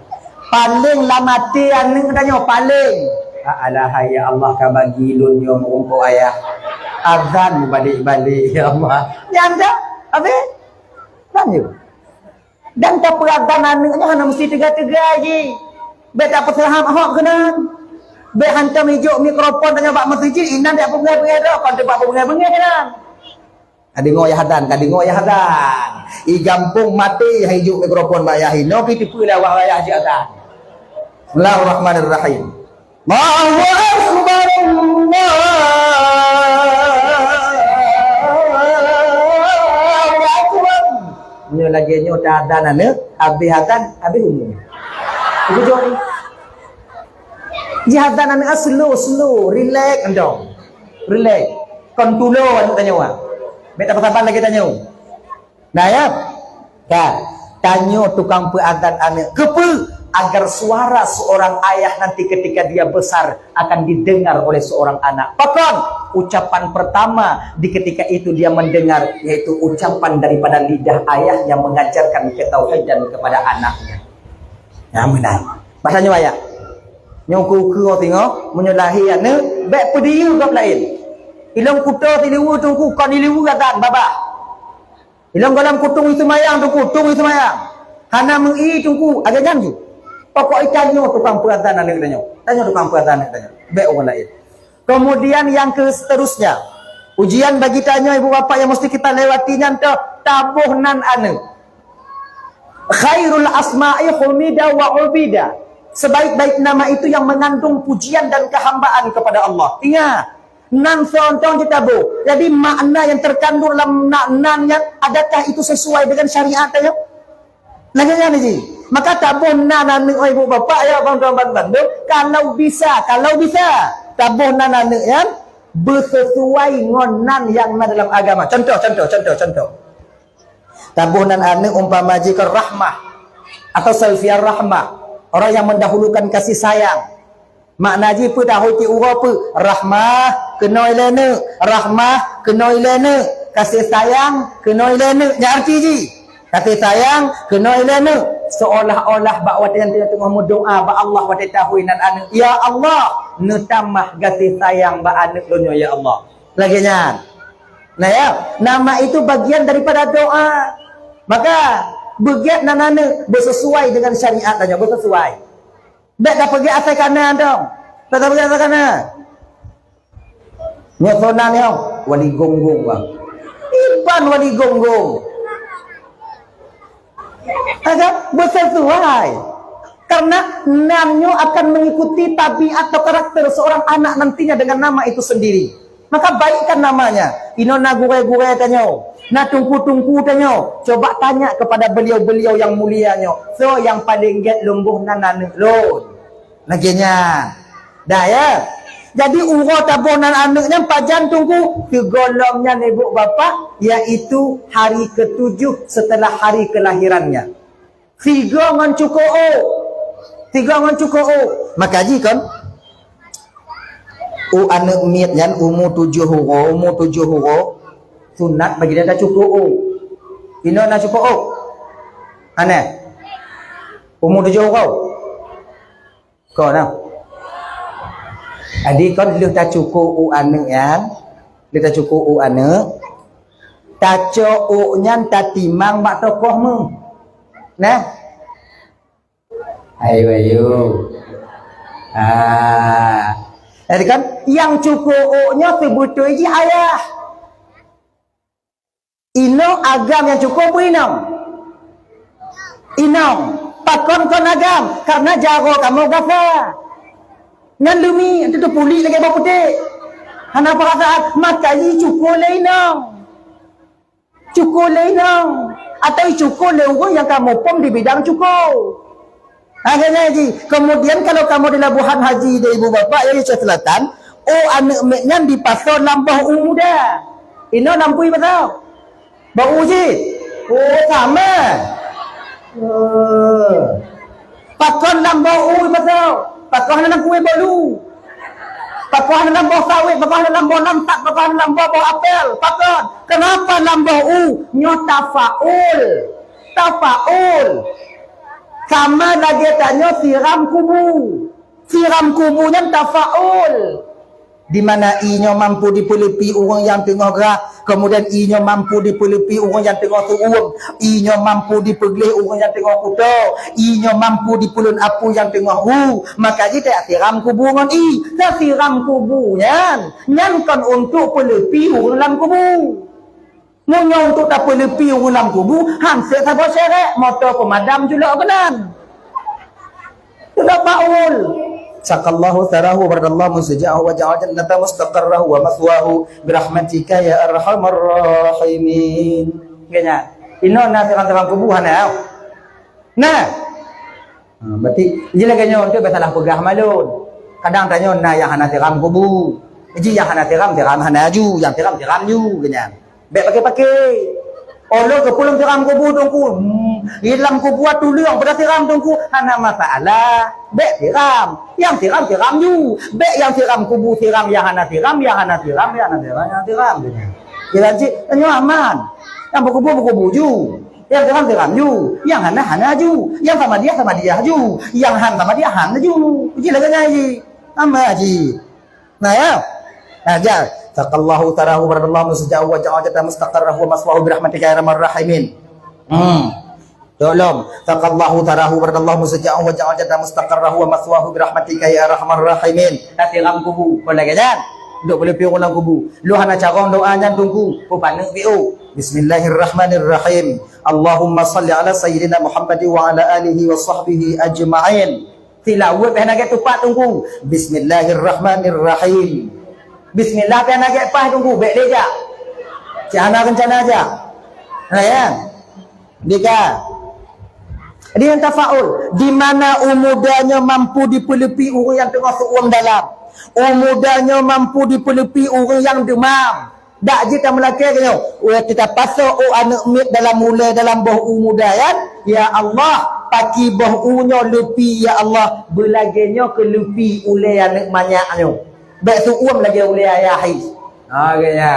Paléng lam até aneuk tanyoe paléng. Alah, ya Allah, ka bagi lôn nyoe meurumpok ayah. Azan balik-balik, ya Allah. Nyan dah. Habis? Lanjut. Dan tapeuazan aneuk nyoe hana meusti teuga-teuga jih. Bèk tapeuseuham hok keunan. Bèk hantom ijok mikrofon tanyoe bak meuseujid, inan dak peungéh-peungéh droe, kon teuba peungéh-peungéh inan. Ka deungoe yah adzan, ka deungoe yah adzan. I gampông maté hai ijok mikrofon bak yah inoe, pi teupeue lé awak yah jih adzan. Bismillahirrahmanirrahim. Allahu akbar, Allahu akbar. Nyoe lagèe nyoe ta adzan aneuk, habéh adzan, habéh umu. Bujur. Jih adzan aneuk slow, slow, relax mantong. Relax. Kon tulo aneuk tanyoe. Bèk tapeusaban lagèe tanyoe. Nah, ya. Kan? Tanyoe tukang peuazan aneuk. Keupeue? Agar suara seorang ayah nanti ketika dia besar akan didengar oleh seorang anak. Pakon? Ucapan pertama di ketika itu dia mendengar, yaitu ucapan daripada lidah ayah yang mengajarkan ketauhidan kepada anaknya. Nah, meunan. Bahasa nyoe ayah. Nyoe ku ukeue tingoh, meunyoe lahé aneuk, bèk peudiyeu gob laén. Ilong kuto siliweue teungku, kon siliweue azan babah. Ilong gohlom kutung iseumayang teungku, tung iseumayang. Hana meu-i teungku, agak nyan ju. Pokok itanyoe tukang peuazan aneuk tanyoe. Tanyoe tukang peuazan aneuk tanyoe. Bèk ureueng laén. Kemudian yang ke seterusnya, ujian bagi tanyoe ibu bapak yang mesti kita lewati nyan toh, taboh nan aneuk. Khairul asma'i humida wa ubida. Sebaik-baik nama itu yang mengandung pujian dan kehambaan kepada Allah. Ingat, nan sontong jitaboh. Jadi makna yang terkandung dalam na-, nan nyan, adakah itu sesuai dengan syariat tanyoe? Lagèe nyan ji. Maka taboh nan aneuk, oi, ibu bapak, ya, bang tuan ban bandum, kalau bisa, kalau bisa, taboh nan aneuk nyan besesuai ngon nan yang na dalam agama. Contoh, contoh, contoh, contoh. Taboh nan aneuk umpama jih keu Rahmah atau Salfiar Rahmah, orang yang mendahulukan kasih sayang. Makna jih peue tahu cit uroe peue? Rahmah keunoe lé neuk, Rahmah keunoe lé neuk, kasih sayang keunoe lé neuk. Nyan arti jih. Kasih sayang keunoe lé neuk. Seolah-olah bak watèe nyan teungoh meudoa bak Allah watèe tahu nan aneuk, "Ya Allah, neutamah kasih sayang bak aneuk lôn nyoe, ya Allah." Lagèe nyan. Nah, ya, nama itu bagian daripada doa. Maka, beugèt nan aneuk beusesuai dengan syariat tanyoe, beusesuai. Bèk tapeugèt asai kana dong. Bèk tapeugèt asai kana. Nyoe sona nyoe, wali gonggong, bang. Iban wali gonggong. Agak beusesuai. Karena nan nyoe akan mengikuti tabiat atau karakter seorang anak nantinya dengan nama itu sendiri. Maka baikkan namanya. Inoe na gurèe-gurèe tanyoe, na teungku-teungku tanyoe. Coba tanya kepada beliau-beliau yang mulia nyoe, "Soe nyang paleng gèt lôn boh nan aneuk lôn?" Lagèe nyan. Dah, ya. Jadi, uroe taboh nan aneuk nyan pajan teungku? Sigohlom nyan, ibu bapak, yaitu hari ketujuh setelah hari kelahirannya. Sigoe ngon cukôk ôk. Sigoe ngon cukôk ôk. Maka jih kon, u aneuk miet nyan umu tujoh uroe, umu tujoh uroe, sunat bagi dia tacukôk ôk. Inoe na cukôk ôk? Hana? Umu tujoh uroe? Kon na. Jadi kon lheueh tacukôk ôk aneuk nyan, lheueh tacukôk ôk aneuk, tacok ôk nyan tatimang bak tokoh meuh. Nah. Ayo, ayo. Ah. Jadi kan, nyang cukôk ôk nyoe seubeutôi jih ayah. Inong agam nyang cukôk beu inong. Inong. Pakon kon agam? Karena jaroe kamoe gasa. Nyan leumi, teupeue puléh lagèe boh putéh. Hana peurasaan, maka jicukôk lé inong. Cukôk lé inong, atau icukôk lé ureueng nyang ka muphom di bidang cukôk. Akhirnya ji, kemudian kalau kamoe di Labuhan Haji di ibu bapak ya, di Aceh Selatan, ôk aneuk miet nyan dipasoe lam boh u muda. Inoe lam peue ipasoe? Boh u ji. Oh, sama. Oh. Pakon lam boh u ipasoe? Pakon hana lam kuweh bolu? Pakon hana lam boh sawét? Pakon hana lam boh lantak? Pakon hana lam boh, boh apel? Pakon? Kenapa lam boh u? Nyoe tafaul. Tafaul. Sama lagèe tanyoe siram kubu. Siram kubu nyan tafaul. Di mana ie nyoe mampu dipeuleupi ureueng nyang teungoh grah, kemudian ie nyoe mampu dipeuleupi ureueng nyang teungoh seuuem, ie nyoe mampu dipeugleh ureueng nyang teungoh kuto, ie nyoe mampu dipeulon apui nyang teungoh hu, maka jih tasiram kubu ngon ie. Tasiram kubu nyan, nyan kon untuk peuleupi ureueng lam kubu. Meunyoe untuk tapeuleupi ureueng lam kubu, han sép saboh syarat, moto peumadam culok keunan. Culok baul. Saqallahu tsarahu wa barakallahu mustaja'ahu wa ja'ala jannata mustaqarrahu wa mathwahu birahmatika ya arhamar rahimin. Kayaknya. Inoe na siram-siram kubu hana. Nah. Ha, berarti, jadi lagèe nyoe, tu biasalah peugah malôn. Kadang tanyoe na nyang hana siram kubu. Jadi nyang hana siram, siram hana ju, nyang siram, siram ju, keu nyan. Bèk paké-paké. Oh lôn keupeue lôn siram kubu Teungku? Hmm, di lam kubu tuleueng pada siram Teungku. Hana masalah. Bék siram. Nyang siram, siram ju. Bék nyang siram kubu siram nyang hana siram, nyang hana siram, nyang hana siram, nyang siram. Jadi cit, nyoe aman. Nyang beukubu, beukubu ju. Nyang siram, siram ju. Nyang hana, hana ju. Nyang samadiah, samadiah ju. Nyang han samadiah, han ju. Ji lagèe nyan ji. Aman ji. Nah ya. Nah, ja. Saqallahu tsarahu wa radallahu musja'ahu wa ja'ala jannata mustaqarrahu wa maswahu bi rahmatika ya arhamar rahimin. Hmm. Tolong. Saqallahu tsarahu wa radallahu musja'ahu wa ja'ala jannata mustaqarrahu wa maswahu bi rahmatika ya arhamar rahimin. Tasiram kubu. Kon lagèe nyan. Dok beuleupie ulang kubu. Lu hana carông doa nyan Teungku. Ku paneuk piôh. Bismillahirrahmanirrahim. Allahumma salli ala sayyidina Muhammad wa ala alihi wa sahbihi ajma'in. Tilaweuet pih hana gét tupat Teungku. Bismillahirrahmanirrahim. Bismillah pih hana gét paih Teungku, bék lé jak. Cit hana reuncana jak. Nah, ya. Dika. Di nyang tafaul, di mana u muda nyoe mampu dipeuleupi ureueng nyang teungoh seuuem dalam. U muda nyoe mampu dipeuleupi ureueng nyang deumam. Dak jeuet tameulakée nyoe, watée tapasoe ôk aneuk miet dalam ulée dalam boh u muda nyan, ya Allah, paki boh u nyoe leupi, ya Allah, beulagée nyoe keu leupi ulée aneuk manyak nyoe. Bék seuuem lagée ulée ayah hai. Ha, geuya.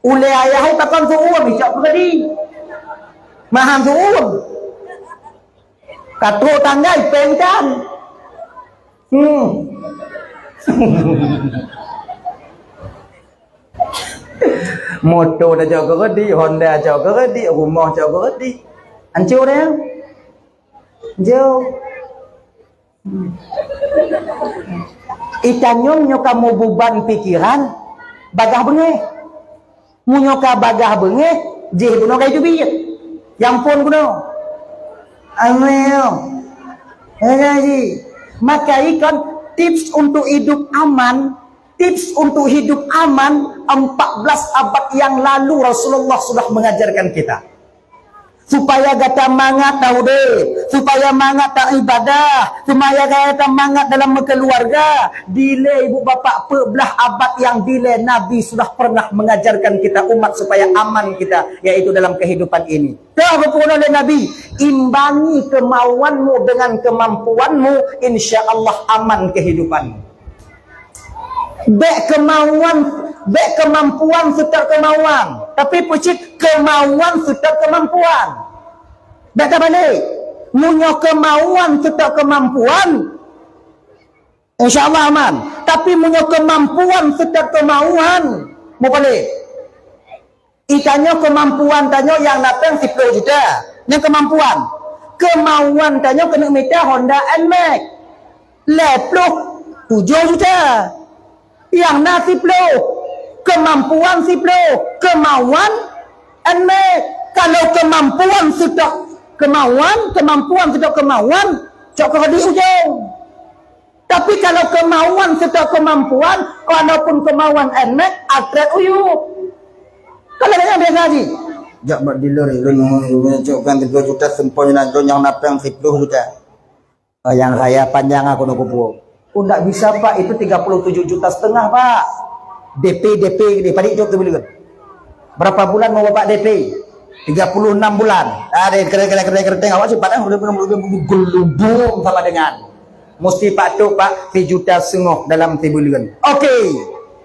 Ulée ayah hai pakon seuuem, icok keudi. Mahan seuuem. Ka trok tanggai péng kan. Hmm. Moto dah cok keureudik, Honda cok keureudik, rumoh cok keureudik. Ancô dah. Jauh. Hmm. Itanyong nyoe ka meububan pikeran, bagah beungéh. Meunyoe ka bagah beungéh, jih bunoe ka teubiet. Nyang phon bunoe. Amin. Maka ikon tips untuk hidup aman, tips untuk hidup aman empat belas abad yang lalu Rasulullah sudah mengajarkan kita. Supaya gata mangat taudeb, supaya mangat taibadah, supaya gata mangat dalam meukeuluwarga. Dilée ibu bapak, peuet blaih abad nyang dilée Nabi sudah pernah mengajarkan kita umat supaya aman kita, yaitu dalam kehidupan ini. Toh geupeugah lé Nabi, "Imbangi kemauanmu dengan kemampuanmu, insya Allah aman kehidupanmu." Bék kemauan, bék kemampuan seutôt kemauan, tapi peucit kemauan seutôt kemampuan. Bék tabalek. Meunyoe kemauan seutôt kemampuan, insya Allah aman. Tapi meunyoe kemampuan seutôt kemauan, meubalek. Itanyoe kemampuan tanyoe nyang na péng siploh juta. Nyan kemampuan. Kemauan tanyoe keuneuk mita Honda Nmax lhèe ploh tujôh juta. Nyang na siploh, kemampuan siploh, kemauan Nmax. Kalau kemampuan seutôt kemauan, kemampuan seutôt kemauan, cok keu di ujong. Tapi kalau kemauan seutôt kemampuan, walaupun kemauan Nmax, atret uyueb. Kalau banyak biasa haji. Jak bak dealer, lôn, lôn cukkan tiga juta sempoi na, lôn nyang na péng siploh juta. Oh, nyang raya panjang aku nak kupu. Oh, ndak bisa, Pak. Itu tiga puluh tujuh juta setengah, Pak. D P, D P gede. Padik jok tu bila. Berapa bulan mau Bapak D P? Tiga puluh enam bulan. Ah, deh, keren, keren, keren, keren. Tengok, awak cepat, ah. Udah, udah, udah, udah, gelubung sama dengan. Musti Pak tu, Pak, sijuta senggoh dalam sibuleuen. Okey.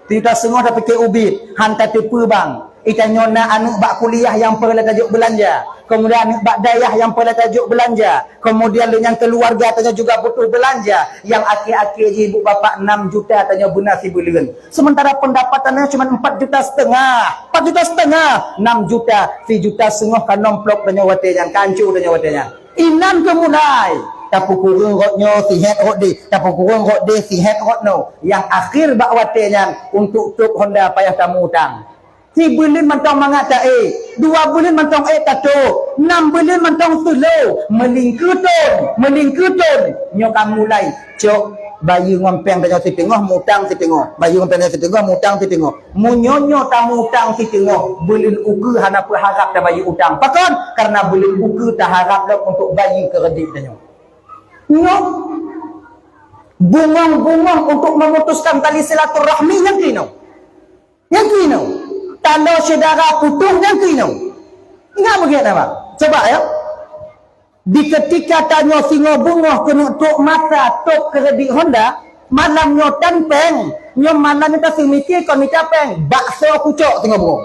Sijuta senggoh dah pikir ubit. Han tateupeue bang. Itanyoe na aneuk bak kuliah nyang peureulée tajok beulanja. Kemudian aneuk bak dayah nyang peureulée tajok beulanja. Kemudian lé nyang keuluwarga tanyoe juga butuh beulanja. Nyang akhé-akhé jih ibu bapak enam juta tanyoe beuna sibuleuen. Sementara pendapatan nyoe cuma empat juta setengah. Empat juta setengah, enam juta, sijuta senggoh ka nomplok tanyoe watée nyan, ka ancô tanyoe watée nyan. Inan keu mulai. Tapeukureueng rot nyoe, sihét rot deh. Tapeukureueng rot deh, sihét rot nyoe. Nyang akhé bak watée nyan, untuk trok Honda payah tamu utang. Sibuleuen mantong mangat taék, dua buleuen mantong ék tatôk, nam buleuen mantong seulô, meulingkeu thon, meulingkeu thon. Nyoe ka mulai cok bayeue ngon péng tanyoe siteungoh, mutang siteungoh. Bayeue ngon péng tanyoe siteungoh, mutang siteungoh. Meunyoe nyoe tamutang siteungoh, buleuen ukeue hana peuharab tabayeue utang. Pakon? Karena buleuen ukeue taharab lom untuk bayeue keureudit tanyoe. Nyoe bungong-bungong untuk memutuskan tali silaturahmi nyang keunoe. Nyang keunoe, taloe syedara putôh nyang keunoe. Ingat beugét na, Bang? Coba ya. Di ketika tanyoe singoh beungoh keuneuk trok masa top kredit Honda, malam nyoe tan péng, nyoe malam nyoe taseumike kon mita péng, bakso kucok singoh beungoh.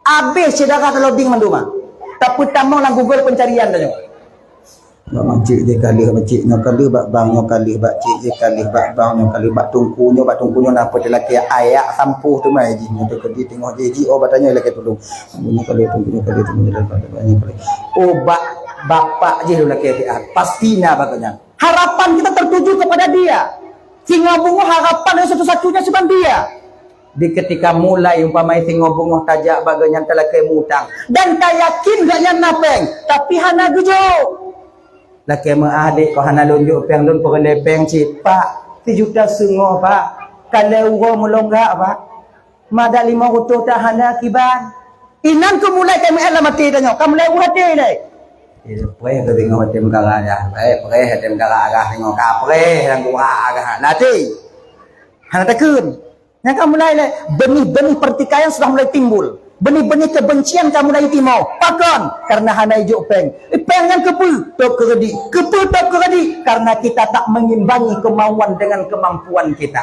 Abéh syedara taloading mandum ah. Tapeutamong lam Google pencarian tanyoe. Bak macik je ka lheueh, macik nyoe ka lheueh, bak bang nyoe ka lheueh, bak cik je ka lheueh, bak bang nyoe ka lheueh, bak teungku nyoe, bak teungku nyoe na peue teulakée ayak sampôh teuma jih nyoe teukeudi teungoh jih jih oh bak tanyoe lakée tulông. Teungku nyoe ka lheueh, teungku nyoe ka lheueh, teungku nyoe ka lheueh, teungku nyoe ka lheueh. Oh bak bapak jih lôn lakée siat, pasti na bak nyan. Harapan kita tertuju kepada dia. Singoh beungoh harapan yang satu-satunya cuma dia. Di ketika mulai umpamai singoh beungoh tajak bak geuhnyan talakée mutang dan tayakin geuhnyan na péng, tapi hana geujok. Lakée meuah dek, kok hana lôn jok péng, lôn peureulée péng cit. Pak, sijuta seungoh, Pak. Ka lhée uroe meulonggak, Pak. Madak limong reutôh tak hana kiban. Inan keuh mulai keumeuen lam até tanyoe, ka mulai u até lé. Eh, preh keuh singoh até meugara dah. Eh, preh até meugara arah singoh, ka preh lam gura arah. Lam até. Hana takheun. Nyang ka mulai lé, benih-benih pertikaian sudah mulai timbul. Benih-benih kebencian ka mulai timoh. Pakon? Karena hana ijok péng. Eh, péng nyan keupeue? Top keureudi. Keupeue top keureudi? Karena kita tak mengimbangi kemauan dengan kemampuan kita.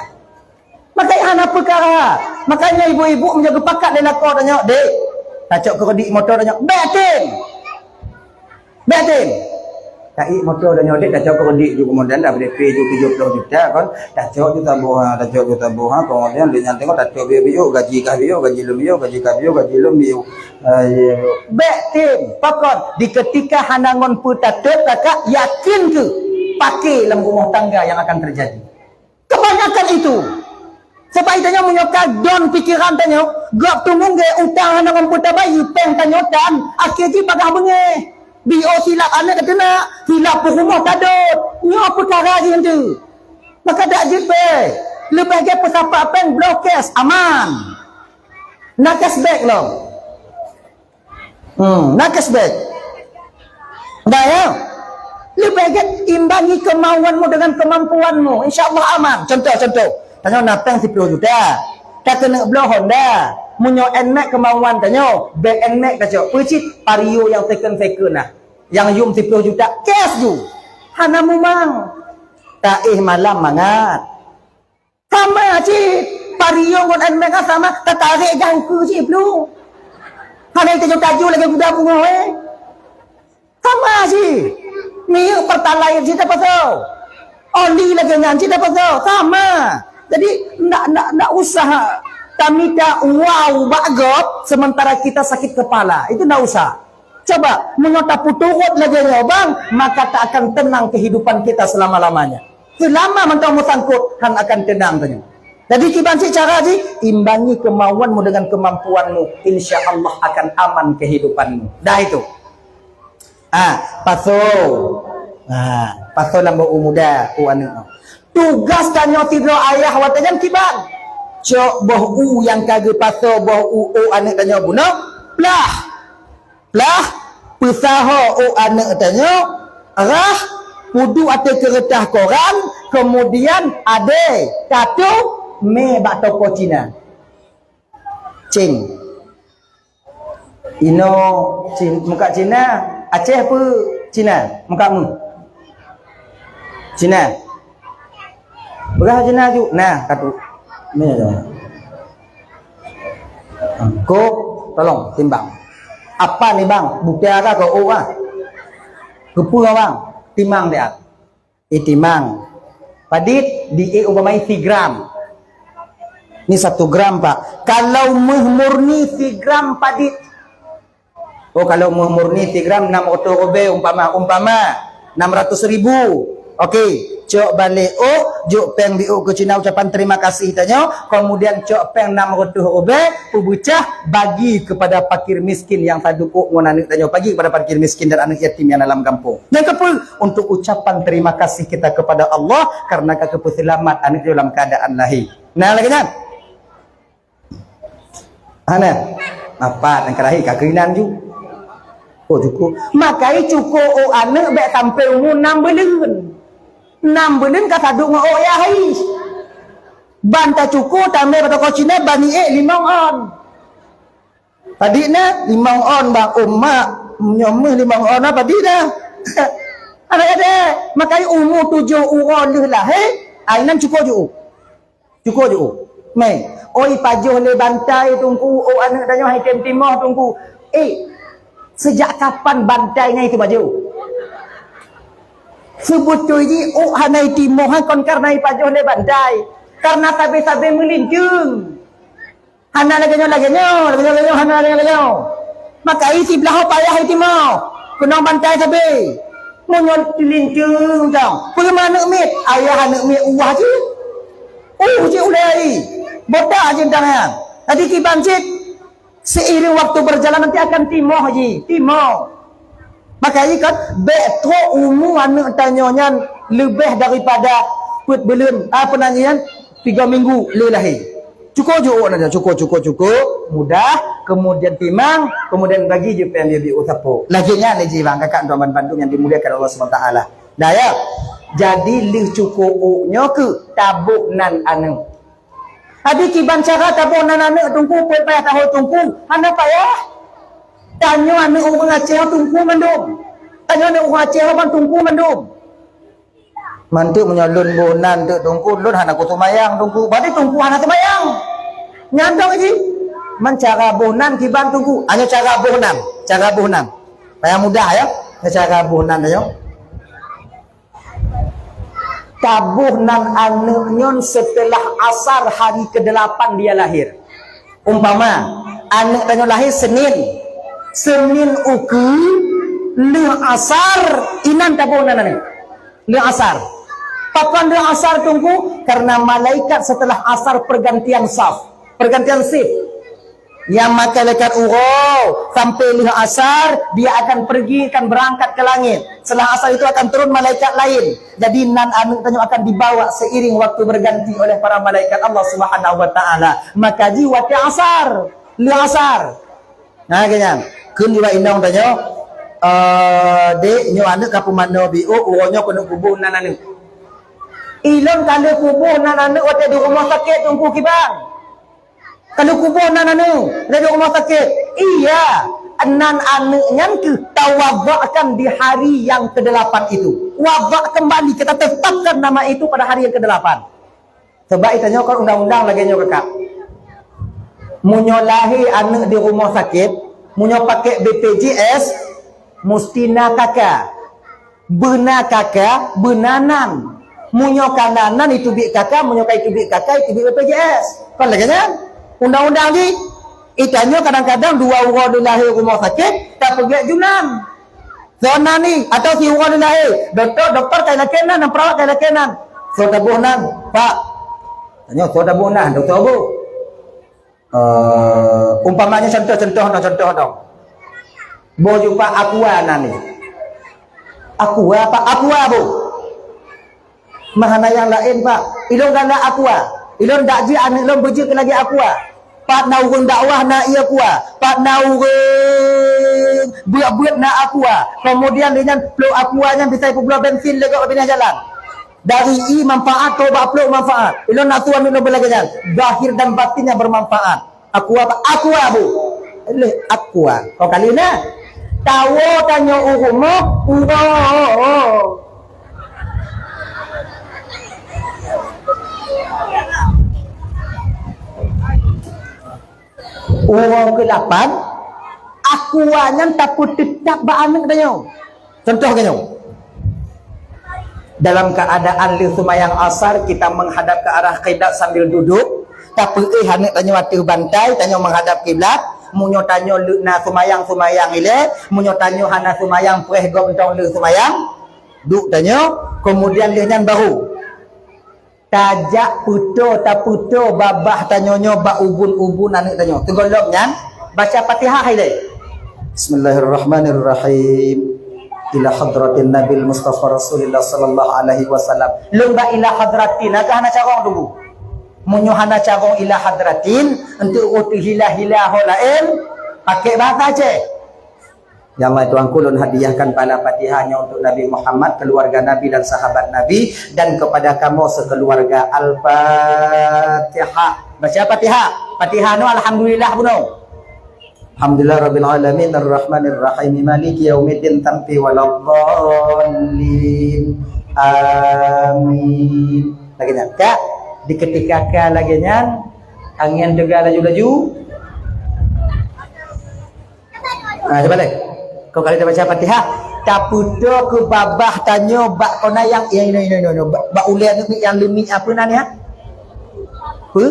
Maka hana peukara. Makanya ibu-ibu meunyoe geupakat lé lakoe tanyoe, "Dek, tacok keureudi moto tanyoe." Bék tem! Bék tem! Taék moto tanyoe, "Dek, tacok keureudi ju keumudian dah B P ju tujoh ploh juta kon. Tacok ju taboh ha, tacok ju taboh ha, keumudian lé nyan teuka tacok biôk-biôk, gaji kah biôk, gaji lôn biôk, gaji kah biôk, gaji lôn biôk." Ah, ya. Bék tem! Pakon? Di ketika hana ngon peue tatot, kakak yakin keuh paké lam rumah tangga yang akan terjadi. Kebanyakan itu. Sebab tanyoe meunyoe ka don pikeran tanyoe, gob teumeuge utang hana mampu tabayeue, péng tanyoe tan, akhé jih bagaih beungéh. Bio silap aneuk teunak, silap peurumoh tadot. Nyoe peukara jih tu. Maka dak jeuet beh. Leubeh gét peusapat péng bloe cash, aman. Na cashback lom. Hmm, na cashback. Dah ya? Leubeh gét imbangi kemauanmu dengan kemampuanmu. Insya Allah aman. Contoh, contoh. Tanyoe na péng siploh juta. Ka keuneuk bloe Honda. Meunyoe Nmax kemauan tanyoe, bék Nmax tacok. Peue cit Vario nyang second-second nah. Nyang yum siploh juta cash ju. Hana mumang. Taéh malam mangat. Sama cit, Vario ngon Nmax sama, tatarek gah ukeue cit plueng. Hana itaju-taju lagée guda bungoh, eh. Sama cit. Minyeuk Pertalite cit tapasoe. Oli lagée nyan cit tapasoe. Sama. Jadi, ndak, ndak, ndak usah tamita wow bak gob, sementara kita sakit kepala. Itu ndak usah. Coba, meunyoe tapeuturot lagée nyoe, bang, maka tak akan tenang kehidupan kita selama-lamanya. Selama mantong meusangkot, han akan tenang tanyoe. Jadi, kiban cit cara jih, imbangi kemauanmu dengan kemampuanmu, insya Allah akan aman kehidupanmu. Dah itu. Ah, pasoe. Ah, pasoe lam boh u muda, u aneuk. Tugas tanyoe sidroe ayah watée nyan kiban. Cok boh u nyang ka geupasoe boh u, u aneuk tanyoe bunoe, plah. Plah, peusaho u aneuk tanyoe, rhah, peuduek ateueh keureutah koran, keumudian adée, katu, mé bak toko Cina. Cing. Inoe Cin-, muka Cina, Aceh peue Cina? Muka mu? Cina. Peugah Cina ju. Nah, katu. Ni aja. Kok, tolong timbang. Apa ni, Bang? Buta kah kok, oh, ah? Keupeue, Bang? Timang dia. Itimang. Padit diék umpamai sigram. Ni satu gram, Pak. Kalau meuh murni sigram padit. Oh, kalau meuh murni sigram enam ratus rubée umpama, umpama enam ratus ribu. Oke, cok balek ôk, jok péng biôk keu Cina ucapan terima kasih tanyoe, kemudian cok péng enam ratus rubée, peubeucah bagi kepada fakir miskin yang saduk ôk ngon aneuk tanyoe, bagi kepada fakir miskin dan aneuk yatim yang dalam kampung. Nyang keupeu, untuk ucapan terima kasih kita kepada Allah karena ka geupeuseulamat aneuk nyoe lam keuadaan lahé. Nah, lagée nyan. Hana. Apa nyang ka lahé ka keuinan ju. Oh, cukup. Makai cukup ôk aneuk bék sampai umu enam buleuen. Enam buleuen ka saduk ngon ôk yah hai. Ban tacuko tamé bak toko Cina ban iék limong on. Padit na limong ôn bang umat, nyoe meuh limong ôn na padit na. Anak ada, makai umu tujoh uroe lheueh lahé, ai nan cukup ju. Cukup ju. Mei, oi pajoh lé bantai Teungku, oh aneuk tanyoe hai tem timoh Teungku. Eh, sejak kapan bantai nyan itu pajoh? Sebetul ji, oh hana timoh hai kon karena ipajoh lé bantai. Karena sabe-sabe meulinteung. Hana lagèe nyoe, lagèe nyoe, lagèe nyoe, lagèe nyoe, hana lagèe nyoe, lagèe nyoe. Maka i siblaih payah i timoh. Keunong bantai sabe. Meunyoe teulinteung tong. Peue aneuk miet? Ayah aneuk miet uwah cit. Uh cit ulèe i. Botak cit tangan. Jadi kiban cit. Seiring waktu berjalan nanti akan timoh ji. Timoh. Maka i kan bèk trok umu aneuk tanyoe nyan leubeh daripada peuet buleuen, apa nan nyan, tiga minggu lé lahé. Cukup ju uek nyan, cukup, cukup, cukup, mudah, kemudian timang, kemudian bagi ju pèng biôh-biôh u sapo. Lagèe nyan lé ji bang kakak tuan bandum yang dimuliakan Allah Subhanahu Wa Taala. Dah ya. Jadi lheueh cukup uek nyoe keuh taboh nan aneuk. Jadi kiban cara taboh nan aneuk Teungku, peue payah taboh Teungku? Hana payah. Tanyoe aneuk ureueng Aceh Teungku mandum. Tanyoe aneuk ureueng Aceh ban Teungku mandum. Mantuk meunyoe lôn boh nan teuk Teungku, lôn hana kuseumayang Teungku. Berarti Teungku hana seumayang. Nyan dong ji. Man cara boh nan kiban Teungku. Hanya cara boh nan. Cara boh nan. Payah mudah ya. Hanya cara boh nan ya. Taboh nan aneuk nyoe setelah asar hari kedelapan dia lahir. Umpama, aneuk tanyoe lahé Senin. Senin ukeue, lheueh asar, inan taboh nan aneuk. Lheueh asar. Pakon lheueh asar Teungku? Karena malaikat setelah asar pergantian saf, pergantian shift. Nyang makai malaikat uroe sampai lheueh asar, dia akan pergi, akan berangkat ke langit. Setelah asar itu akan turun malaikat lain. Jadi nan aneuk tanyoe akan dibawa seiring waktu berganti oleh para malaikat Allah Subhanahu Wa Taala. Maka ji watèe asar, lheueh asar. Nah, keu nyan. Kheun jiwa inong tanyoe, eh, dek, nyoe aneuk ka peumanoe biôh, uroe nyoe keuneuk kuboh nan aneuk. Ilôn ka lheueh kuboh nan aneuk watèe di rumoh sakét Teungku kiban. Ka lheueh kuboh nan aneuk, laju rumoh sakét. Iya, nan aneuk nyan keuh tawadhakkan di hari yang kedelapan itu. Wadhak kembali, kita tetapkan nama itu pada hari yang kedelapan. Sebab tanyoe kan undang-undang lagèe nyoe kakak. Meunyoe lahé aneuk di rumoh sakét, meunyoe pakai B P J S, musti na kaka. Beuna kaka, beuna nan. Meunyoe ka na nan, iteubiet kaka, meunyoe ka iteubiet kaka, iteubiet B P J S. Kon lagèe nyan? Undang-undang jih, itanyoe kadang-kadang dua uroe dilahé rumoh sakét, tapeugèt ju nan. Soe nan ni, atawa si uroe dilahé, dokto, dokto kai lakèe nan, dan perawat kai lakèe nan. Soe taboh nan, Pak. Tanyoe soe taboh nan, dokto boh. Eh, umpamanya contoh-contoh dong, contoh dong. Boh ju Pak, Aqua nan ni. Aqua, Pak, Aqua boh. Meuhana nyang laén, Pak. Ilôn galak Aqua. Ilôn dak jeuet aneuk lôn beujeuet lagèe Aqua. Pat na ureueng dakwah na ié Aqua. Pat na ureueng beuet-beuet na Aqua. Kemudian lé nyan plôk Aqua nyan bisa ipubloe bensin lé gob binéh jalan. Dari ie manfaat, trôk bak plôk manfaat. Ilôn na tuan ilôn beulagèe nyan. Zahir dan batinnya bermanfaat. Aqua apa? Aqua, Bu. Leh Aqua. Kau kali na. Tawoe tanyoe u rumoh, uroe. Uroe kelapan, Aqua nyan tapeuteutab bak aneuk tanyoe. Contoh geutanyoe. Dalam keadaan lheueh seumayang asar, kita menghadap ke arah kiblat sambil duduk, tapeuéh aneuk tanyoe ateueh bantai, tanyoe menghadap kiblat. Meunyoe tanyoe lheueh na seumayang, seumayang ilèe. Meunyoe tanyoe hana seumayang, preh gob mantong lheueh seumayang. Duek tanyoe, kemudian lheueh nyan baru tajak peutoe, tapeutoe babah tanyoe nyoe bak ubun-ubun aneuk tanyoe. Teungoh lom nyan, baca Fatihah ilèe. Bismillahirrahmanirrahim. Ila hadratin Nabil Mustafa Rasulillah sallallahu alaihi wasallam. Lôn bak ila hadratin, na ka hana carông Teungku? Meunyoe hana carông ila hadratin, untuk rôh teuhila-hila ho laén, pakai bahasa Aceh. Ya Allah, Tuhanku, lôn hadiahkan pahala Fatihah nyoe untuk Nabi Muhammad, keluarga Nabi dan sahabat Nabi, dan kepada kamoe sekeluarga. Al-Fatihah. Baca Fatihah. Fatihah nyoe alhamdulillah bunoe. Alhamdulillah rabbil alamin, arrahmanir rahim, maliki yaumiddin, tanfi waladdallin. Amin. Lagèe nyan, ka? Di ketika ka lagèe nyan, angén teuga laju-laju. Ah, cuba lé. Kau kali dah baca Fatihah, tapeutoe keu babah tanyoe bak kona nyang, nyang inoe, inoe, inoe, inoe. Bak, bak ulèe aneuk nyang leumik apa nan ya? Pe?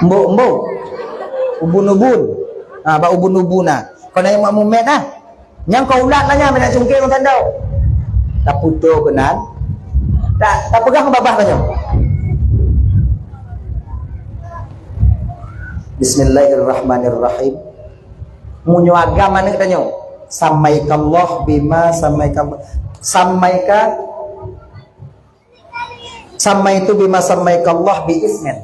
Embok-embok. Ubun-ubun. Ha, bak ubun-ubun na. Kona nyang mak mumet na. Nyang kau ulat lah nyan, nak cungkeng ngon tandau. Tapeutoe keunan. Tak, tapeugah ngon babah tanyoe. Bismillahirrahmanirrahim. Meunyoe agam aneuk tanyoe, samaikallah bima samaika, samaika, samaitu bima samaikallah bi ismin.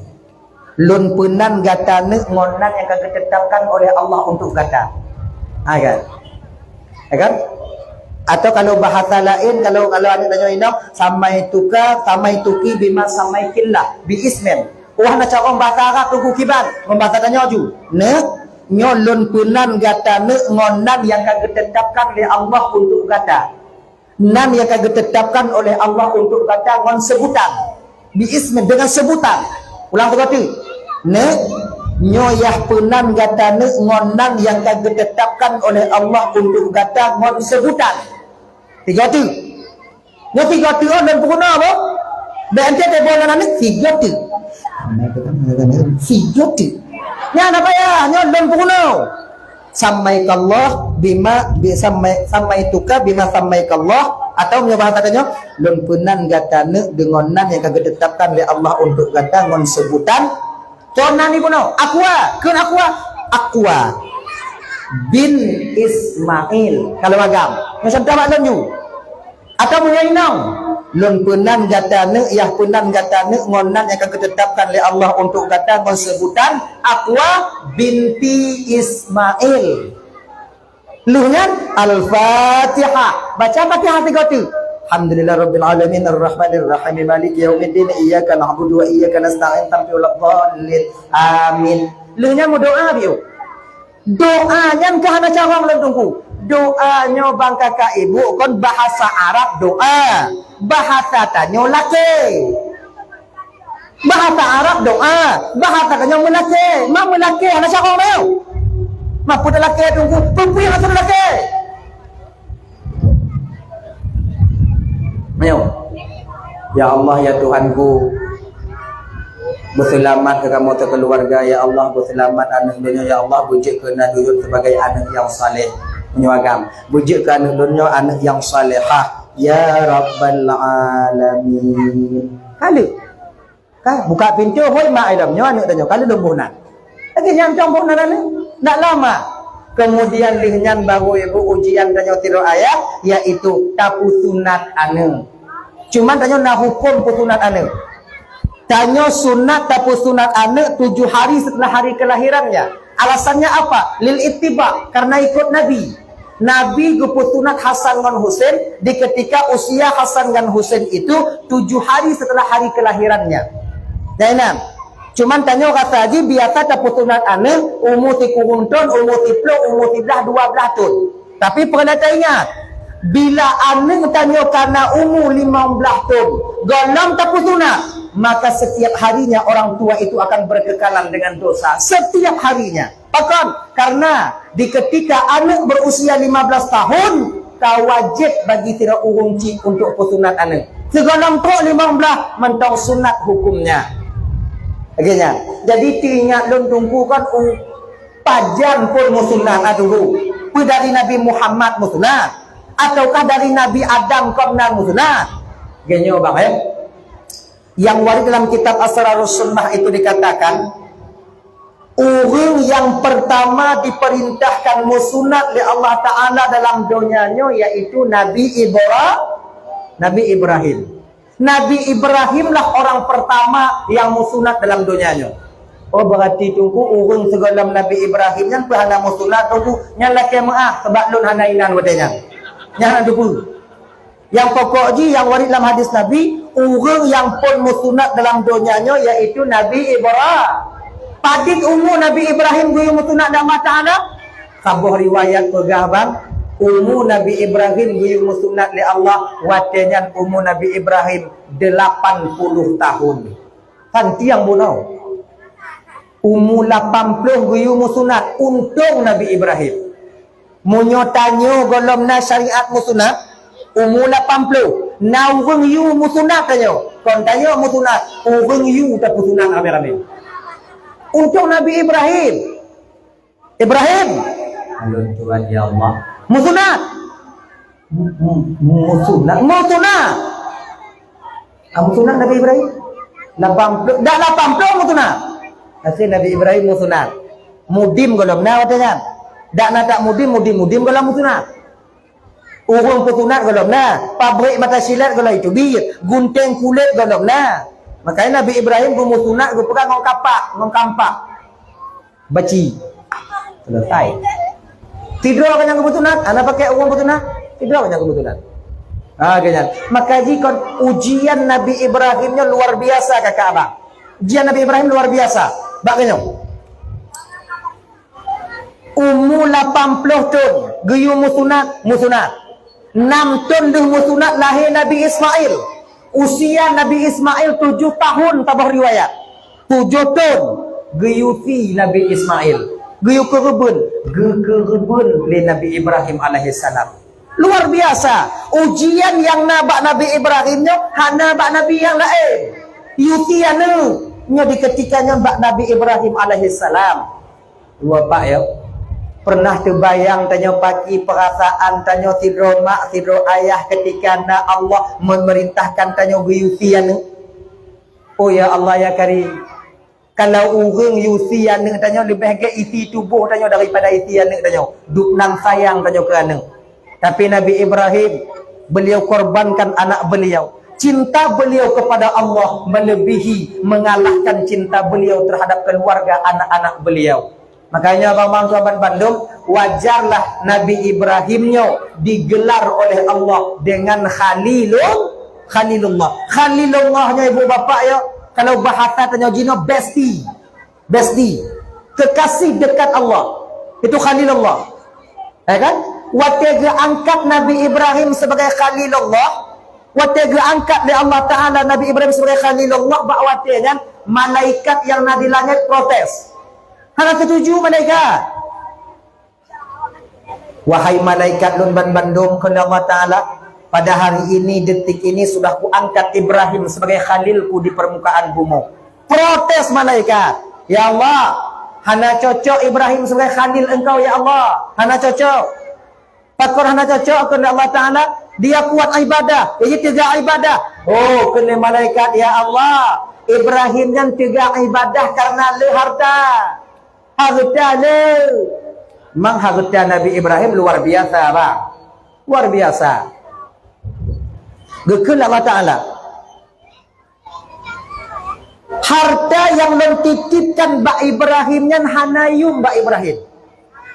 Lôn peunan gata neuk ngon nan nyang ka geutetapkan oleh Allah untuk gata. Ha, kan? Ya, kan? Atau kalau bahasa lain, kalau, kalau aneuk tanyoe inong, samaituka, samaituki bima samaikillah bi ismin. Wah, na carông bahasa Arab tu kiban, ngon bahasa tanyoe ju. Neuk, nyoe lôn peunan gata neuk ngon nan nyang ka geutetapkan lé Allah untuk gata. Nan nyang ka geutetapkan oleh Allah untuk gata ngon seubutan. Bi ismin, dengan seubutan. Ulang sigoe teuk. Neuk, nyoe yah peunan gata neuk ngon nan nyang ka geutetapkan oleh Allah untuk gata ngon seubutan. Sigoe teuk. Nyoe sigoe teuk, oh, lôn peurunoe, boh. Bèk ente teuboh nan aneuk, sigoe teuk. Sigoe teuk. Nyan apa ya? Nyoe lôn peurunoe. Samaikallah bima, bi-, samai-, samaituka bima samaikallah, atau meunyoe bahasa tanyoe, lôn peunan gata neuk deungon nan nyang ka geutetapkan lé Allah untuk gata ngon seubutan. Kon nan ibunoe, Aqua, kheun Aqua. Aqua bin Ismail. Kalau agam, nyoe contoh bak lôn ju. Atau meunyoe inong, lôn peunan gata neuk, yah peunan gata neuk ngon nan nyang ka geutetapkan lé Allah untuk gata ngon seubutan Aqua binti Ismail. Lheueh nyan, Al-Fatihah. Baca Fatihah sigoe teuk. Alhamdulillah rabbil alamin, arrahmanir rahim, maliki yaumiddin, iyyaka na'budu wa iyyaka nasta'in, ihdinas siratal mustaqim. Amin. Lheueh nyan meudoa, biôh. Doa nyan ka hana carông lôn Teungku. Doa nyoe bang kakak ibu kon bahasa Arab doa. Bahasa tanyoe lakèe. Bahasa Arab doa, bahasa tanyoe meulakèe. Ma meulakèe hana carông bayoe. Ma peue lakèe Teungku, peue-peue nyang hana lakèe. Ayo. Ya Allah, ya Tuhanku, beuseulamat keu kamoe seukeuluwarga, ya Allah, beuseulamat aneuk donya, ya Allah, beujeuet keu aneuk donya sebagai aneuk nyang saleh. Meunyoe agam, beujeuet keu aneuk donya aneuk nyang salehah, ya Rabbal Alamin. Ka lheueh. Ka buka pintoe, "Hoi mak, i lom nyoe aneuk tanyoe, ka lheueh lôn boh nan." Lagèe nyan cong boh nan aneuk, ndak lama. Kemudian lheueh nyan baru ibu ujian tanyoe sidroe ayah, yaitu tapeusunat aneuk. Cuman tanyoe na huköm peusunat aneuk. Tanyoe sunat tapeusunat aneuk tujuh hari setelah hari kelahirannya. Alasannya apa? Lil ittiba, karena ikut Nabi. Nabi geupeusunat Hasan ngon Husein di ketika usia Hasan ngon Husein itu tujuh hari setelah hari kelahirannya. Nyan inan. Cuman tanyoe rasa jih biasa tapeusunat aneuk umu sikureueng thon, umu siplôh, umu siblaih, dua blaih thon. Tapi peureulèe taingat, bila aneuk tanyoe ka na umu limong blaih thon, gohlom tapeusunat, maka setiap harinya orang tua itu akan berkekalan dengan dosa. Setiap harinya. Pakon? Karena di ketika aneuk berusia lima belas tahun, ka wajéb bagi sidroe ureueng chik untuk peusunat aneuk. Sigohlom trok limong blaih mantong sunat hukumnya. Lagèe nyan. Jadi teuingat lôn Teungku kon u-, pajan phon meusunat, ah, Teungku. Peue dari Nabi Muhammad meusunat? Ataukah dari Nabi Adam kon nan meusunat? Lagèe nyoe bang, eh. Yang waréh dalam kitab Asrarus Sunnah itu dikatakan, ureueng nyang pertama diperintahkan meusunat lé Allah Taala dalam donya nyoe yaitu Nabi Ibra-, Nabi Ibrahim. Nabi Ibrahim lah orang pertama nyang meusunat dalam donya nyoe. Oh, berarti Teungku ureueng sigohlom Nabi Ibrahim nyan peue hana meusunat Teungku? Nyan lakèe meu'ah, sabab lôn hana inan watèe nyan. Nyan hana teupeue. Nyang pokok jih nyang waréh lam hadis Nabi, ureueng nyang phon meusunat dalam donya nyoe yaitu Nabi Ibra-, Padit umu Nabi Ibrahim geuyue meusunat lé Allah Taala? Saboh riwayat peugah bang, umu Nabi Ibrahim geuyue meusunat lé Allah, watée nyan umu Nabi Ibrahim delapan puluh tahun. Kan tiang bunoe. Umu lapan ploh geuyue meusunat, untông Nabi Ibrahim. Meunyoe tanyoe gohlom na syariat meusunat, umu lapan ploh, na ureuëng yue meusunat tanyoe. Kon tanyoe meusunat, ureuëng yue tapeusunat ramé-ramé. Untông Nabi Ibrahim. Ibrahim. Alun Tuhan ya Allah. Meusunat. Mu-, mu-, meusunat. Meusunat. Ah, meusunat Nabi Ibrahim. Lapan ploh, dak lapan ploh meusunat. Akhé Nabi Ibrahim meusunat. Mudim gohlom na watée nyan. Dak na tak mudim, mudim, mudim gohlom meusunat. Ureuëng peusunat gohlom na, pabrik mata silat gohlom iteubiet, gunténg kulét gohlom na. Makanya Nabi Ibrahim geumeusunat geupeugah ngon kapak, ngon kampak. Baci. Selesai. Sidroe ka nyang geumeusunat, hana pakai ureuëng peusunat. Sidroe ka nyang geumeusunat. Ha, ka nyan. Maka jikon ujian Nabi Ibrahim nyoe luar biasa kakak abang. Ujian Nabi Ibrahim luar biasa. Bak keunyoe. Umu lapan ploh thon geuyue meusunat, meusunat. Nam thon deuh meusunat lahé Nabi Ismail. Usia Nabi Ismail tujoh tahun saboh riwayat. Tujoh thon geuyue sie Nabi Ismail. Geuyue keureubeuen, geukeureubeuen lé Nabi Ibrahim alaihissalam. Luar biasa. Ujian nyang na bak Nabi Ibrahim nyoe hana bak nabi nyang laén. Yue sie aneuëk nyoe di keutika nyan bak Nabi Ibrahim alaihissalam. Dua pak ya. Pernah teubayang tanyoe paki perasaan tanyoe sidroe mak sidroe ayah ketika na Allah memerintahkan tanyoe geuyue sie aneuëk? Oh ya Allah ya Karim, kalau ureuëng yue sie aneuëk tanyoe leubeh gét isi tuboh tanyoe daripada isi aneuëk tanyoe. Dubnan sayang tanyoe keu aneuëk. Tapi Nabi Ibrahim, beliau korbankan anak beliau. Cinta beliau kepada Allah melebihi, mengalahkan cinta beliau terhadap keluarga anak-anak beliau. Makanya abang-abang sahabat bandum, wajarlah Nabi Ibrahim nyoe digelar oleh Allah dengan Khalilul-, Khalilullah. Khalilullah nyoe ibu bapak ya, kalau bahasa tanyoe jinoe bestie. Bestie. Kekasih dekat Allah. Itu Khalilullah. Ya kan? Watée geuangkat Nabi Ibrahim sebagai Khalilullah, watée geuangkat lé Allah Taala Nabi Ibrahim sebagai Khalilullah, bak watée nyan malaikat nyang na di langét protes. Hana setuju malaikat. Wahai malaikat lôn ban bandum, kheun Allah Taala, pada hari ini, detik ini sudah kuangkat Ibrahim sebagai khalilku di permukaan bumu. Protes malaikat, ya Allah, hana cocok Ibrahim sebagai khalil Engkau ya Allah. Hana cocok. Pakon hana cocok, kheun Allah Taala, dia kuat ibadah, jadi tegak ibadah. Oh, kheun malaikat, ya Allah, Ibrahim nyan tegak ibadah karena le harta. Harta le. Mang harta Nabi Ibrahim luar biasa bang. Luar biasa. Geukheun Allah Taala, harta nyang lôn titipkan bak Ibrahim nyan hana yum bak Ibrahim.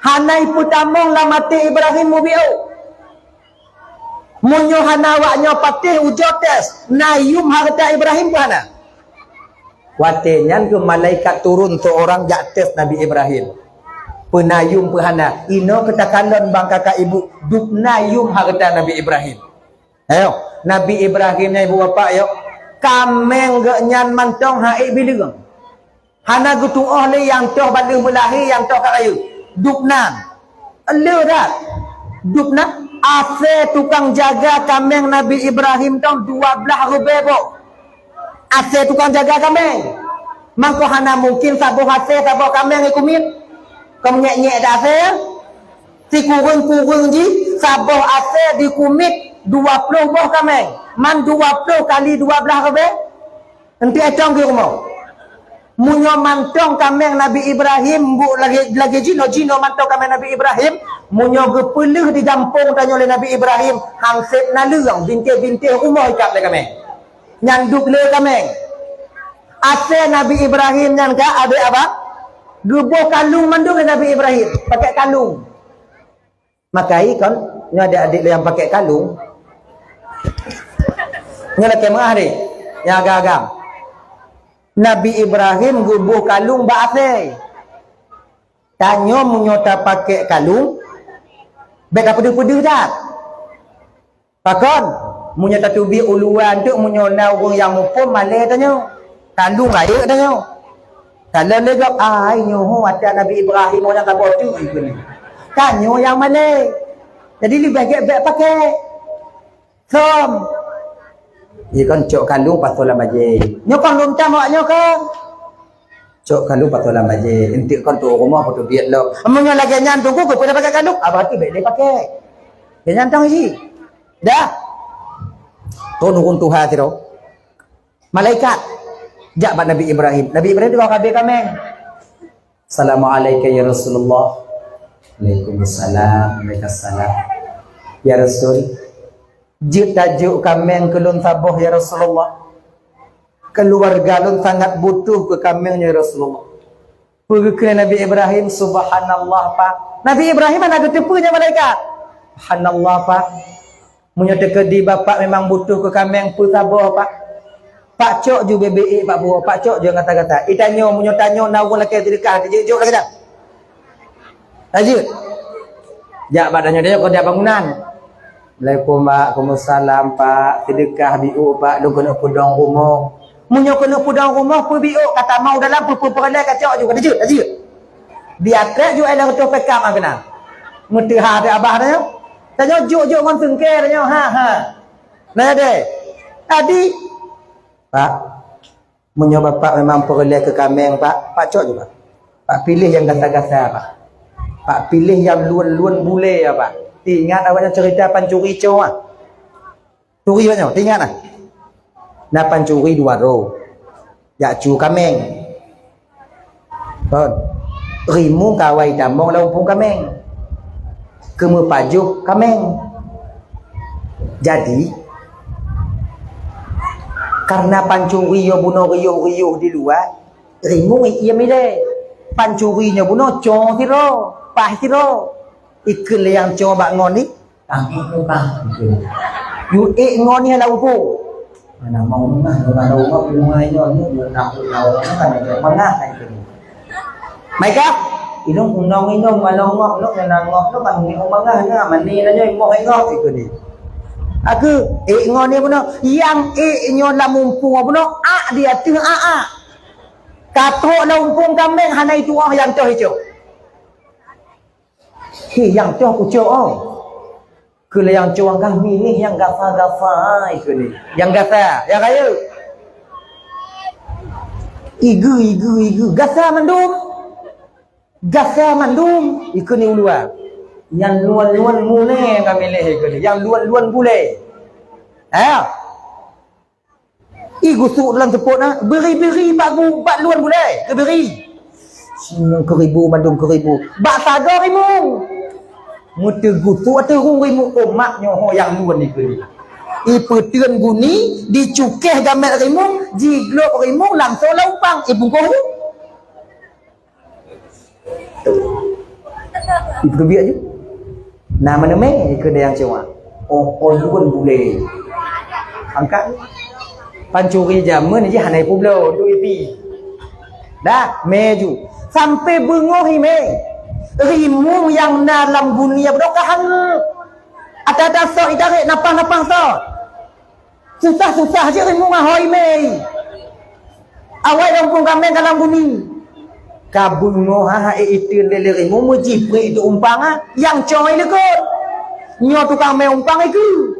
Hana ipeutamong lam até Ibrahim mubiôh. Meunyoe hana awak nyoe patéh ujoe tes, na yum harta Ibrahim peu hana? Watée nyan keuh malaikat turun seurang jak tes Nabi Ibrahim. Peu na yum peu hana? Inoe keu takalon bang kakak ibu, dubna yum harta Nabi Ibrahim. Ayo, Nabi Ibrahim nyan ibu bapak yo, kaméng geuh nyan mantong hai bileueng. Hana geutuoh lé nyang toh ban lheueh meulahé nyang toh ka rayeuk. Dubnan. Le that. Dubnan. Asée tukang jaga kaméng Nabi Ibrahim tong dua blaih reubée boh. Asée tukang jaga kaméng. Mangko hana mungkin saboh asée saboh kaméng ikumiet. Keu menyek-nyek dah asée. Sikureueng-kureueng jih saboh asée dikumiet dua ploh boh kaméng. Man dua ploh kali dua blaih reubée. Enteuk étong keu rumoh. Meunyoe mantong kaméng Nabi Ibrahim, bu lagée, lagée jinoe, jinoe mantong kaméng Nabi Ibrahim, meunyoe geupeuleueh di gampông tanyoe lé Nabi Ibrahim, han sép naleueng, bintéh-bintéh rumoh ikat lé kaméng. Nyan duek lé kaméng. Asée Nabi Ibrahim nyan ka, abéh abang, geuboh kalung mandum lé Nabi Ibrahim, pakai kalung. Makai kon, nyoe adik-adik nyang pakai kalung. Nyoe lakée meuah deh, nyang agam-agam. Nabi Ibrahim geuboh kalung bak asèe. Tanyoe meunyoe tapakék kalung, bèk tapeudeuh-peudeuh that. Pakon? Meunyoe tateubiet u luwa teuk, meunyoe na ureueng nyang muphom, malèe tanyoe. Kalung rayeuk tanyoe. Kalon lé gob, "Ai, nyoe ho atra Nabi Ibrahim, ho nyang saboh teuk," kheun. Tanyoe nyang malèe. Jadi leubeh gèt bèk pakék. Som. Iya kan, cok kalung pasoe lam bajèe. Nyoe kon lôn tam awak nyoe kan. Cok kalung pasoe lam bajèe. Enteuk kon tuwoe rumoh, pateubiet lom. Meunyoe lagèe nyan teungku, keupeue tapakék kalung? Ah, berarti bèk lé pakék. Lagèe nyan tong isi. Dah. Turun ureueng tuha sidroe. Malaikat jak bak Nabi Ibrahim. Nabi Ibrahim teuka ka abéh kaméng. "Assalamualaikum ya Rasulullah." "Waalaikumsalam, waalaikumsalam." "Ya Rasul, jeuet tajok kaméng keu lôn saboh ya Rasulullah. Keluarga lôn sangat butuh keu kaméng nyoe ya Rasulullah." Peue geukheun Nabi Ibrahim, "Subhanallah, Pak." Nabi Ibrahim hana geuteupeue nyan malaikat. "Subhanallah, Pak. Meunyoe teukeudi Bapak memang butuh keu kaméng, peusaboh, Pak. Pak cok ju bèk-bèk ék bak buroe, Pak cok ju gata-gata." Itanyoe, meunyoe tanyoe na ureueng lakèe seudeukah, tajok-jok lagèe nyan. Tajok. Jak bak tanyoe, tanyoe keu dia bangunan. "Assalamualaikum, Pak." "Waalaikumsalam, Pak. Seudeukah biôk, Pak. Lôn keuneuk peudong rumoh." Meunyoe keuneuk peudong rumoh, peubiôk, ka tamong dalam, peu-, peu-, peureulèe ka cok ju, ka tajok, tajok. Di ateueh ju ai lhèe reutôh pekam ah keunan. Meuteuha teuh abah tanyoe. Tanyoe jok-jok ngon seungkè tanyoe, ha, ha. Nah, deh. Tadi, "Pak, meunyoe Bapak memang peureulèe keu kaméng, Pak, Pak cok ju, Pak. Pak piléh nyang gasa-gasa, Pak. Pak piléh nyang lôn-lôn bulèe, ya, Pak." Ingat awaknyan cerita pancuri cong, ah. Turi banyoe, teuingat nah. Na pancuri dua droe. Jak cu kaméng. Kon. Rimueng ka awai tamong lam umpung kaméng. Keumeupajoh kaméng. Jadi, karena pancuri nyoe bunoe riôh-riôh di luwa, rimueng ie milée. Pancuri nyoe bunoe cong sidroe, paih sidroe. Ikheun lé nyang cong bak ngon ni, "Tangkok lôn kah." Yue ék ngon ni lam umpung. Mana mau mengah, mana mau mengah, nyoe, nyoe, nyoe, takut lawan, kan, nyoe, mengah, kan, ikheun. Mai kah? Inong, inong, inong, mana ngok, inong, mana ngok, inong, kan, inong, mengah, nyoe, mani, nyoe, imoh, inong, ikheun ni. Aku, ék ngon ni bunoe, nyang ék nyoe lam umpung bunoe, ak di ateueh ak, ak. Ka trok lam umpung kaméng, hana itu'oh nyang toh icok. Hé, nyang toh kucok, oh. Keu lé nyang cong kah miléh nyang gasa-gasa, ikheun ni. Nyang gasa, nyang rayeuk. Igeue, igeue, igeue. Gasa mandum. Gasa mandum, ikheun ni u luwa. Nyang luwan-luwan mulée ka miléh, ikheun ni. Nyang luwan-luwan bulée. Ha? Ih, gusuk dalam seupôt na, bri-bri bak gu-, bak luwan bulée, geubri. Singoh keuribu, mandum keuribu. Bak sagoe rimueng. Meuteugusuk ateueh rhueng rimueng, oh, mak nyoe ho nyang luwan ikheun ni. Ipeuteun guni, dicukéh gamét rimueng, jiglôb rimueng langsong lam umpang, ibungkôh. Ipeubiet ju. Na meuneumé ikheun nyang cong. Oh, oh, luwan bulée. Angkat. Pancuri jameun jih hana ipeubloe, tu ipi. Dah, mé ju. Sampai beungoh imé. Rimueng nyang na lam guni bunoe ka hangeuet. Ata-ata sot itarek, napah-napah sot. Susah-susah jih rimueng ahoi mé. Awai lam umpung kaméng ka lam guni. Ka beungoh ha, ha, ék iteun lé rimueng, meujipreh itu umpang, ha. Nyang cong i likot. Nyoe tukang mé umpang ikheun.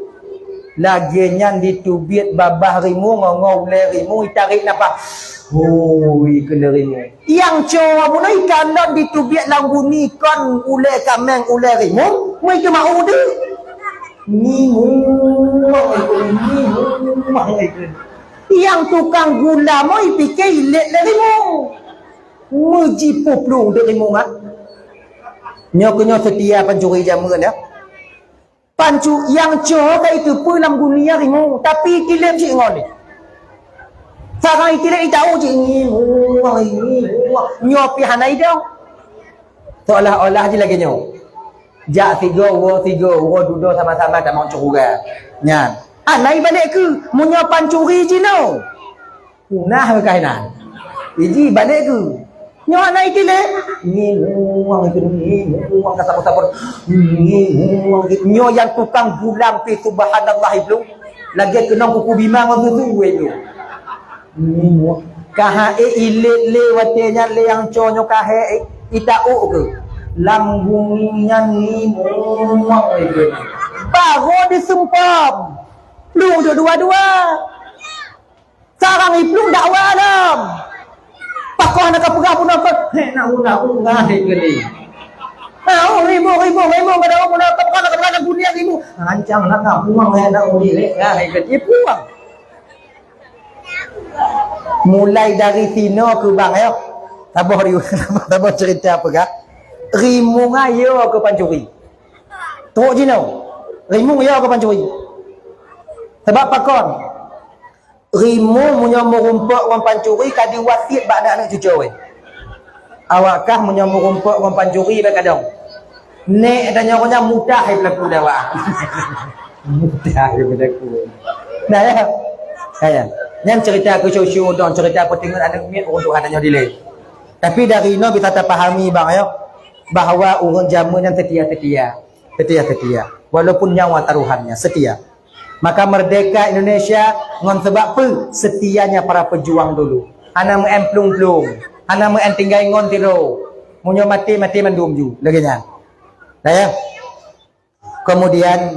Lagée nyan ditubiet babah rimueng, ngon ulée rimueng, itarek napah. Hui, ikheun lé rimueng. Nyang cong bunoe ikalon ditubiet lam guni kon ulée kaméng, ulée rimueng, meuitu mau deuh. Ngimueng, ngimueng. Nyang tukang gula moi pike ilét lé rimueng. Meujipeuplueng deuh rimueng, ah. Nyoe keuh nyoe seutia pancuri jameun, ya. Pancu-, nyang cong ka iteupeue lam guni rimueng, tapi itilém cit ngon ni. Sagai itilém itau cit, ngimueng, ngimueng. Nyoe pih hana idong. Seolah-olah jih lagée nyoe. Jak sigoe, woe sigoe, uroe dudoe sama-sama tamong syeuruga. Nyan. Hana ibalek keu, meunyoe pancuri jinoe. Punah keuh inan. Iji balik ke? Nyoe anak itu leh. Ngimuang itu, ngimuang kata-kata ber-, ngimuang itu. Nyoe yang tukang gulang pi subhanallah itu. Lagi kenong kuku bima ngon susu itu. Ngimuang. Kahae ilet le watenya le yang conyo kahae ita u ke. Lam bumi nyan ngimuang itu. Baru disempam. Plung dua-dua. Sarang iplueng dakwa lom. Pakoh na ka peugah pun apa? Hei, nak udah, udah, hei, geli. Ha, oh, ribu, ribu, ribu, pada orang pun apa? Pakoh na ka peugah, nak bunyi ribu. Rancang lah, nak buang, hei, nak bunyi, lek, ha, hei, geli. Puang. Mulai dari sino ke bang, yo. Tabah riu, tabah cerita apa, gak? Rimueng ayo ke pancuri. Trok jinoe. Rimueng yo ke pancuri. Sebab pakon? Rimueng meunyoe meurumpok ngon pancuri ka diwasiet bak aneuk cucoe. Awak kah meunyoe meurumpok ngon pancuri bak kadang. Nek tanyoe nyan mudah hai pelaku dawa. Mudah hai pelaku. Nah, ya. Kaya. Nyan cerita keusyusyuh dong, cerita peutingon aneuk miet ureueng tuha tanyoe dilée. Tapi dari inoe bisa tapahami bang yo, bahwa ureueng jameun nyan setia-setia. Setia-setia. Walaupun nyawa taruhannya, setia. Maka merdeka Indonesia ngon sebab peue? Setianya para pejuang dulu. Hana meu'en plueng-plueng, hana meu'en tinggai ngon tiro. Meunyoe maté, maté mandum ju. Lagée nyan. Nah, ya. Kemudian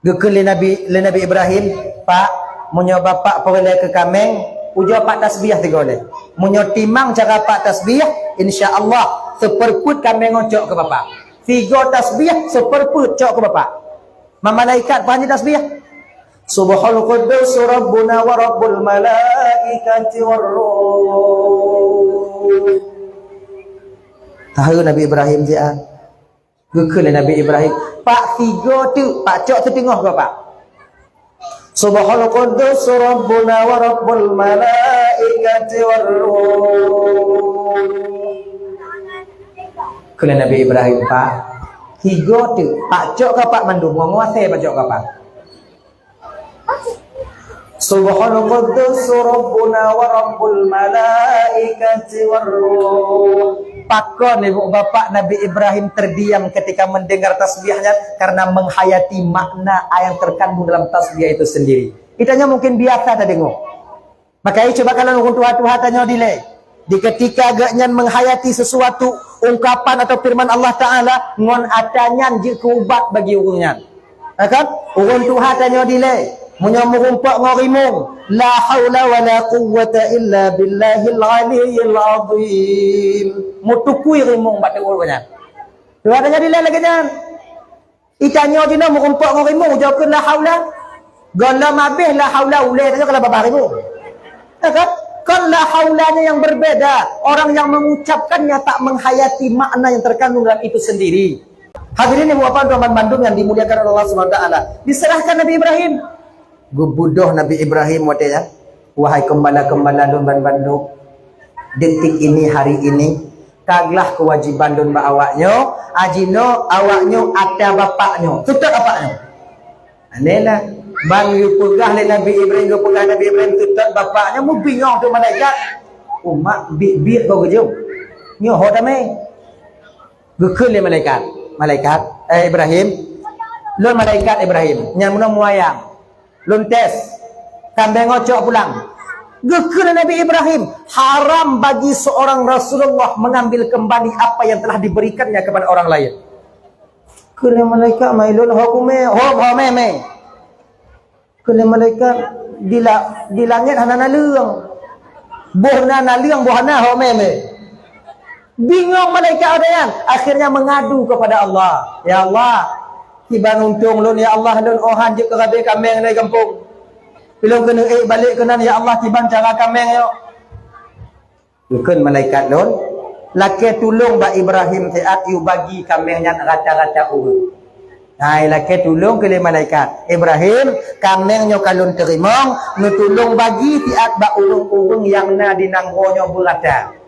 geukheun lé Nabi, lé Nabi Ibrahim, "Pak, meunyoe Bapak peureulée keu kaméng, ujoe Pak tasbih tiga lé. Meunyoe timang cara Pak tasbih, insya Allah, siperpeuet kaméng nyoe cok keu Bapak. Tiga tasbih, siperpeuet cok keu Bapak." Malaikat peue han jitasbih? "Subhal Quddus Rabbuna wa Rabbul Malaikati war Ruh." Tahu Nabi Ibrahim siat. Geukheun lé Nabi Ibrahim, "Pak, tiga teuk, Pak, cok siteungoh keu Bapak." "Subhal Quddus Rabbuna wa Rabbul Malaikati war Ruh." Kheun lé Nabi Ibrahim, "Pak, tiga teuk, Pak, cok keu Bapak mandum, ngon asée Pak cok keu Bapak." "Subhal Quddus Rabbuna wa Rabbul Malaikati war Ruh." Pakon ibu bapak Nabi Ibrahim terdiam ketika mendengar tasbihnya? Karena menghayati makna yang terkandung dalam tasbih itu sendiri. Kita nyoe mungkin biasa tadeungoe. Maka, eh, cuba kalon ureueng tuha-tuha tanyoe dilée. Di ketika geuhnyan menghayati sesuatu ungkapan atau firman Allah Taala, ngon atra nyan jeuet keu ubat bagi ureueng nyan. Ya kan? Ureueng tuha tanyoe dilée, meunyoe meurumpok ngon rimueng, "La haula wa la quwwata illa billahil aliyyil azim." Meutukui rimueng bak teuk ureueng nyan. Tuha tanyoe dilée lagée nyan. Itanyoe jinoe meurumpok ngon rimueng, ujoe kheun la haula. Gohlom habéh la haula ulée tanyoe keu babah rimueng. Ya kan? Kon la haulanya yang berbeda. Orang yang mengucapkannya tak menghayati makna yang terkandung dalam itu sendiri. Hadirin ibu bapak teman bandum yang dimuliakan oleh Allah Subhanahu wa taala. Diserahkan Nabi Ibrahim. Geubeudôh Nabi Ibrahim watée nyan, "Wahai keumbala-keumbala lôn banmandum, detik ini, hari ini, ka glah keuwajiban lôn bak awaknyoe, jinoe awaknyoe atra bapaknyoe, seutôt bapaknyoe." Aneh lah. Ban geupeugah lé Nabi Ibrahim, geupeugah Nabi Ibrahim seutôt bapaknyoe, meubingong tu malaikat. Umat biet-biet bak ujong. Nyoe ho damé. Geukheun lé malaikat, "Malaikat, eh, Ibrahim, lôn malaikat Ibrahim, nyan meunoe muayang. Lôn tes, kambeng nyoe cok pulang." Geukheun lé Nabi Ibrahim, haram bagi seorang Rasulullah mengambil kembali apa yang telah diberikannya kepada orang lain. Kheun lé malaikat, "Mai lôn ho kumé, ho, ho mé, mé." Kheun lé malaikat, "Di la-, di langét hana naleueng. Boh na naleueng, boh hana, ho mé, mé." Bingong malaikat watée nyan, akhirnya mengadu kepada Allah, "Ya Allah, kiban untông lôn, ya Allah, lôn 'oh han jeuet keu rabée kaméng lé gampông. Lôn keuneuk ék balek keunan, ya Allah, kiban cara kaméng nyoe." Geukheun malaikat lôn, "Lakée tulông bak Ibrahim siat yue bagi kaméng nyan rata-rata ureueng." Hai, lakée tulông keu lé malaikat, "Ibrahim, kaméng nyoe ka lôn teurimong, neutulông bagi siat bak ureueng-ureueng nyang na di nanggroe nyoe beurata."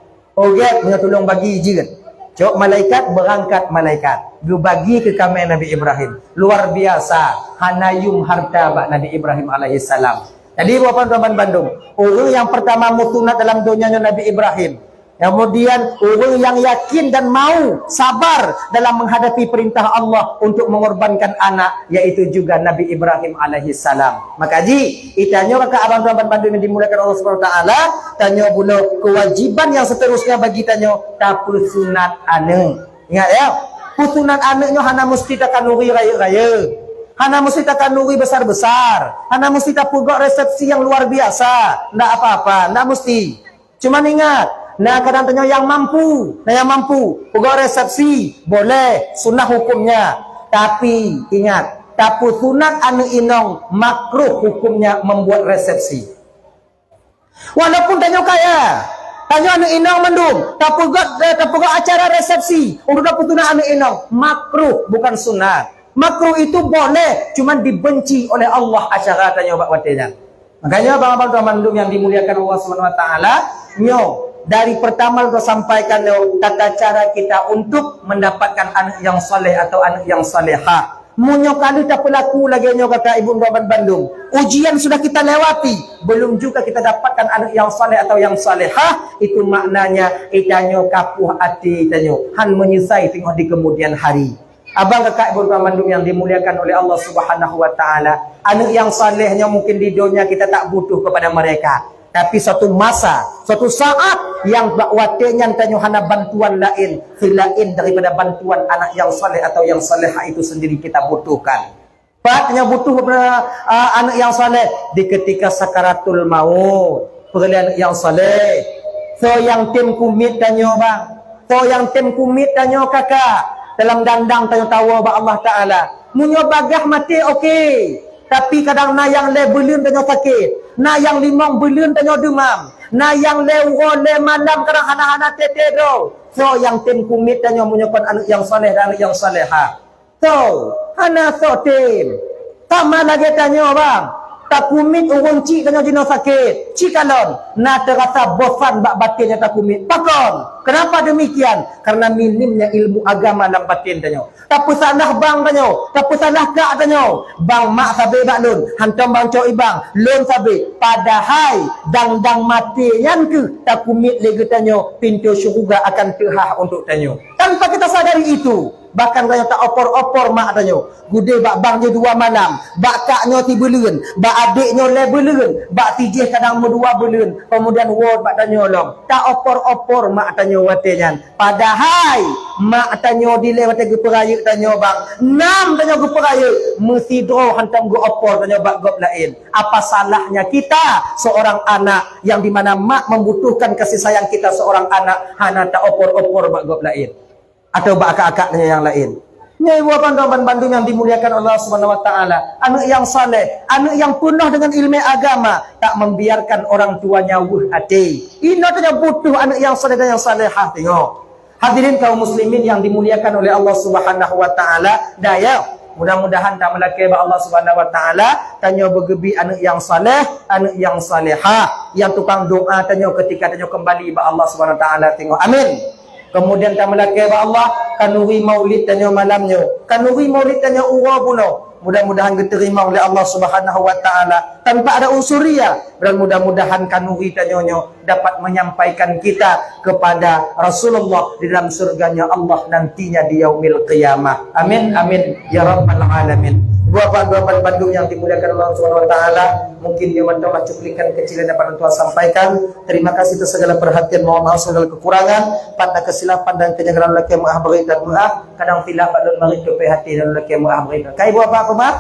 Ogét, neutulông bagi jeuet. Cok malaikat, beurangkat malaikat. Geubagi keu kaméng Nabi Ibrahim. Luar biasa, hana yuem harta bak Nabi Ibrahim alaihissalam. Jadi, Bapak Tuan bandum, ureuëng nyang pertama meusunat dalam donya nyoe Nabi Ibrahim. Kemudian, ureuëng nyang yakin dan mau sabar dalam menghadapi perintah Allah untuk mengorbankan anak, yaitu juga Nabi Ibrahim alaihissalam. Maka ji, itanyoe kaka abang tuan bandum yang dimuliakan Allah Subhanahu wa taala, tanyoe bunoe kewajiban yang seterusnya bagi tanyoe, tapeusunat aneuk. Ingat ya, peusunat aneuk nyoe hana mesti takanduri rayeuk-rayeuk. Hana mesti takanduri besar-besar. Hana mesti tapeugok resepsi yang luar biasa. Ndak apa-apa, ndak mesti. Cuman ingat, na kadang tanyoe nyang mampu, na nyang mampu. Peugok resepsi, boleh, sunnah hukumnya. Tapi, ingat, tapeusunat aneuk inong makruh hukumnya membuat resepsi. Walaupun tanyoe kaya, tanyoe aneuk inong mandum, tapeugok, eh, tapeugok acara resepsi, untuk tapeusunat aneuk inong, makruh, bukan sunat. Makruh itu boleh, cuman dibenci oleh Allah acara tanyoe bak watée nyan. Makanya, abang-abang tuan mandum yang dimuliakan Allah Subhanahu wa taala, nyoe dari pertama kita sampaikan nyoe tata cara kita untuk mendapatkan aneuk yang saleh atau aneuk yang salehah. Meunyoe ka lheueh tapeulaku lagée nyoe kaka ibu tuan bandum, ujian sudah kita lewati, belum juga kita dapatkan aneuk yang saleh atau yang salehah, itu maknanya itanyoe kapuh até tanyoe, han meunyeusai teungoh di kemudian hari. Abang kaka ibu tuan bandum yang dimuliakan oleh Allah Subhanahu wa taala, aneuk yang saleh nyoe mungkin di donya kita tak butuh kepada mereka. Tapi suatu masa, suatu saat yang bak watée nyan tanyoe hana bantuan laén selain daripada bantuan anak yang saleh atau yang salehah itu sendiri kita butuhkan. Pat nyoe butuh daripada, ah, aneuk yang saleh di ketika sakaratul maut. Peureulée aneuk yang saleh. Soe nyang tem kumiet tanyoe bang? Soe nyang tem kumiet tanyoe kaka? Dalam dandang tanyoe tawoe bak Allah Taala. Meunyoe bagaih maté oke. Tapi kadang na nyang lhée buleuen tanyoe sakét, na nyang limong buleuen tanyoe deumam, na nyang lhée uroe lhée malam kadang hana-hana teuteudroe. Soe nyang tem kumiet tanyoe meunyoe kon aneuk nyang saleh dan aneuk nyang salehah? Soe, hana soe tem. Sama lagée tanyoe bang, takumiet ureuëng chik tanyoe jinoe sakét, chik kalon na teurasa bosan bak batée nyang takumiet. Pakon? Kenapa demikian? Karena minimnya ilmu agama lam batén tanyoe. Tapeusalah bang tanyoe, tapeusalah kak tanyoe. Bang mak sabe bak lôn, hantom bang cok ibang, lôn sabe. Padahai dang-dang maté nyan keuh takumiet lé geutanyoe, pintoe syeuruga akan teuhah untuk tanyoe. Tanpa kita sadari itu, bahkan tanyoe taopor-opor mak tanyoe. Gudeh bak bang jih dua malam, bak kak nyoe sibuleuen, bak adek nyoe lhée buleuen, bak sijih kadang meudua buleuen, kemudian woe bak tanyoe lom. Taopor-opor mak tanyoe watée nyan. Padahai mak tanyoe dilée watée geupeurayeuk tanyoe bang, nam tanyoe geupeurayeuk, meusidroe hantom geuopor tanyoe bak gob laén. Apa salahnya kita seorang anak yang di mana mak membutuhkan kasih sayang kita seorang anak hana taopor-opor bak gob laén atau bak akak-akak tanyoe nyang laén? Nyoe ibu abang tuan bandum yang dimuliakan Allah Subhanahu wa taala, aneuk yang saleh, aneuk yang peunoh dengan ilmu agama, tak membiarkan orang tuanya weueh até. Inoe tanyoe butuh aneuk yang saleh dan yang salehah tanyoe. Hadirin kaum muslimin yang dimuliakan oleh Allah Subhanahu wa taala, daya, mudah-mudahan tameulakée bak Allah Subhanahu wa taala, tanyoe beugeubi aneuk yang saleh, aneuk yang salehah, yang tukang doa tanyoe ketika tanyoe kembali bak Allah Subhanahu wa taala tanyoe. Amin. Kemudian tameulakée bak Allah, kanuri maulid tanyoe malam nyoe. Kanuri maulid tanyoe uroe bunoe. Mudah-mudahan geuterima oleh Allah Subhanahu wa taala tanpa ada unsur ria, dan mudah-mudahan kanuri tanyoe nyoe dapat menyampaikan kita kepada Rasulullah di dalam surganya Allah nantinya di yaumil qiyamah. Amin, amin, ya rabbal alamin. Ibu abang tuan bandum yang dimuliakan Allah Subhanahu wa taala, mungkin nyoe mantong lah cuplikan kecil yang dapat tuan sampaikan. Terima kasih atas segala perhatian, mohon maaf segala kekurangan, pada kesilapan dan kenyagaran leuh meuah bri dan meuah, kadang silap bak lôn marit tupée hati dan leuh meuah bri. Kai ibu abang peumah?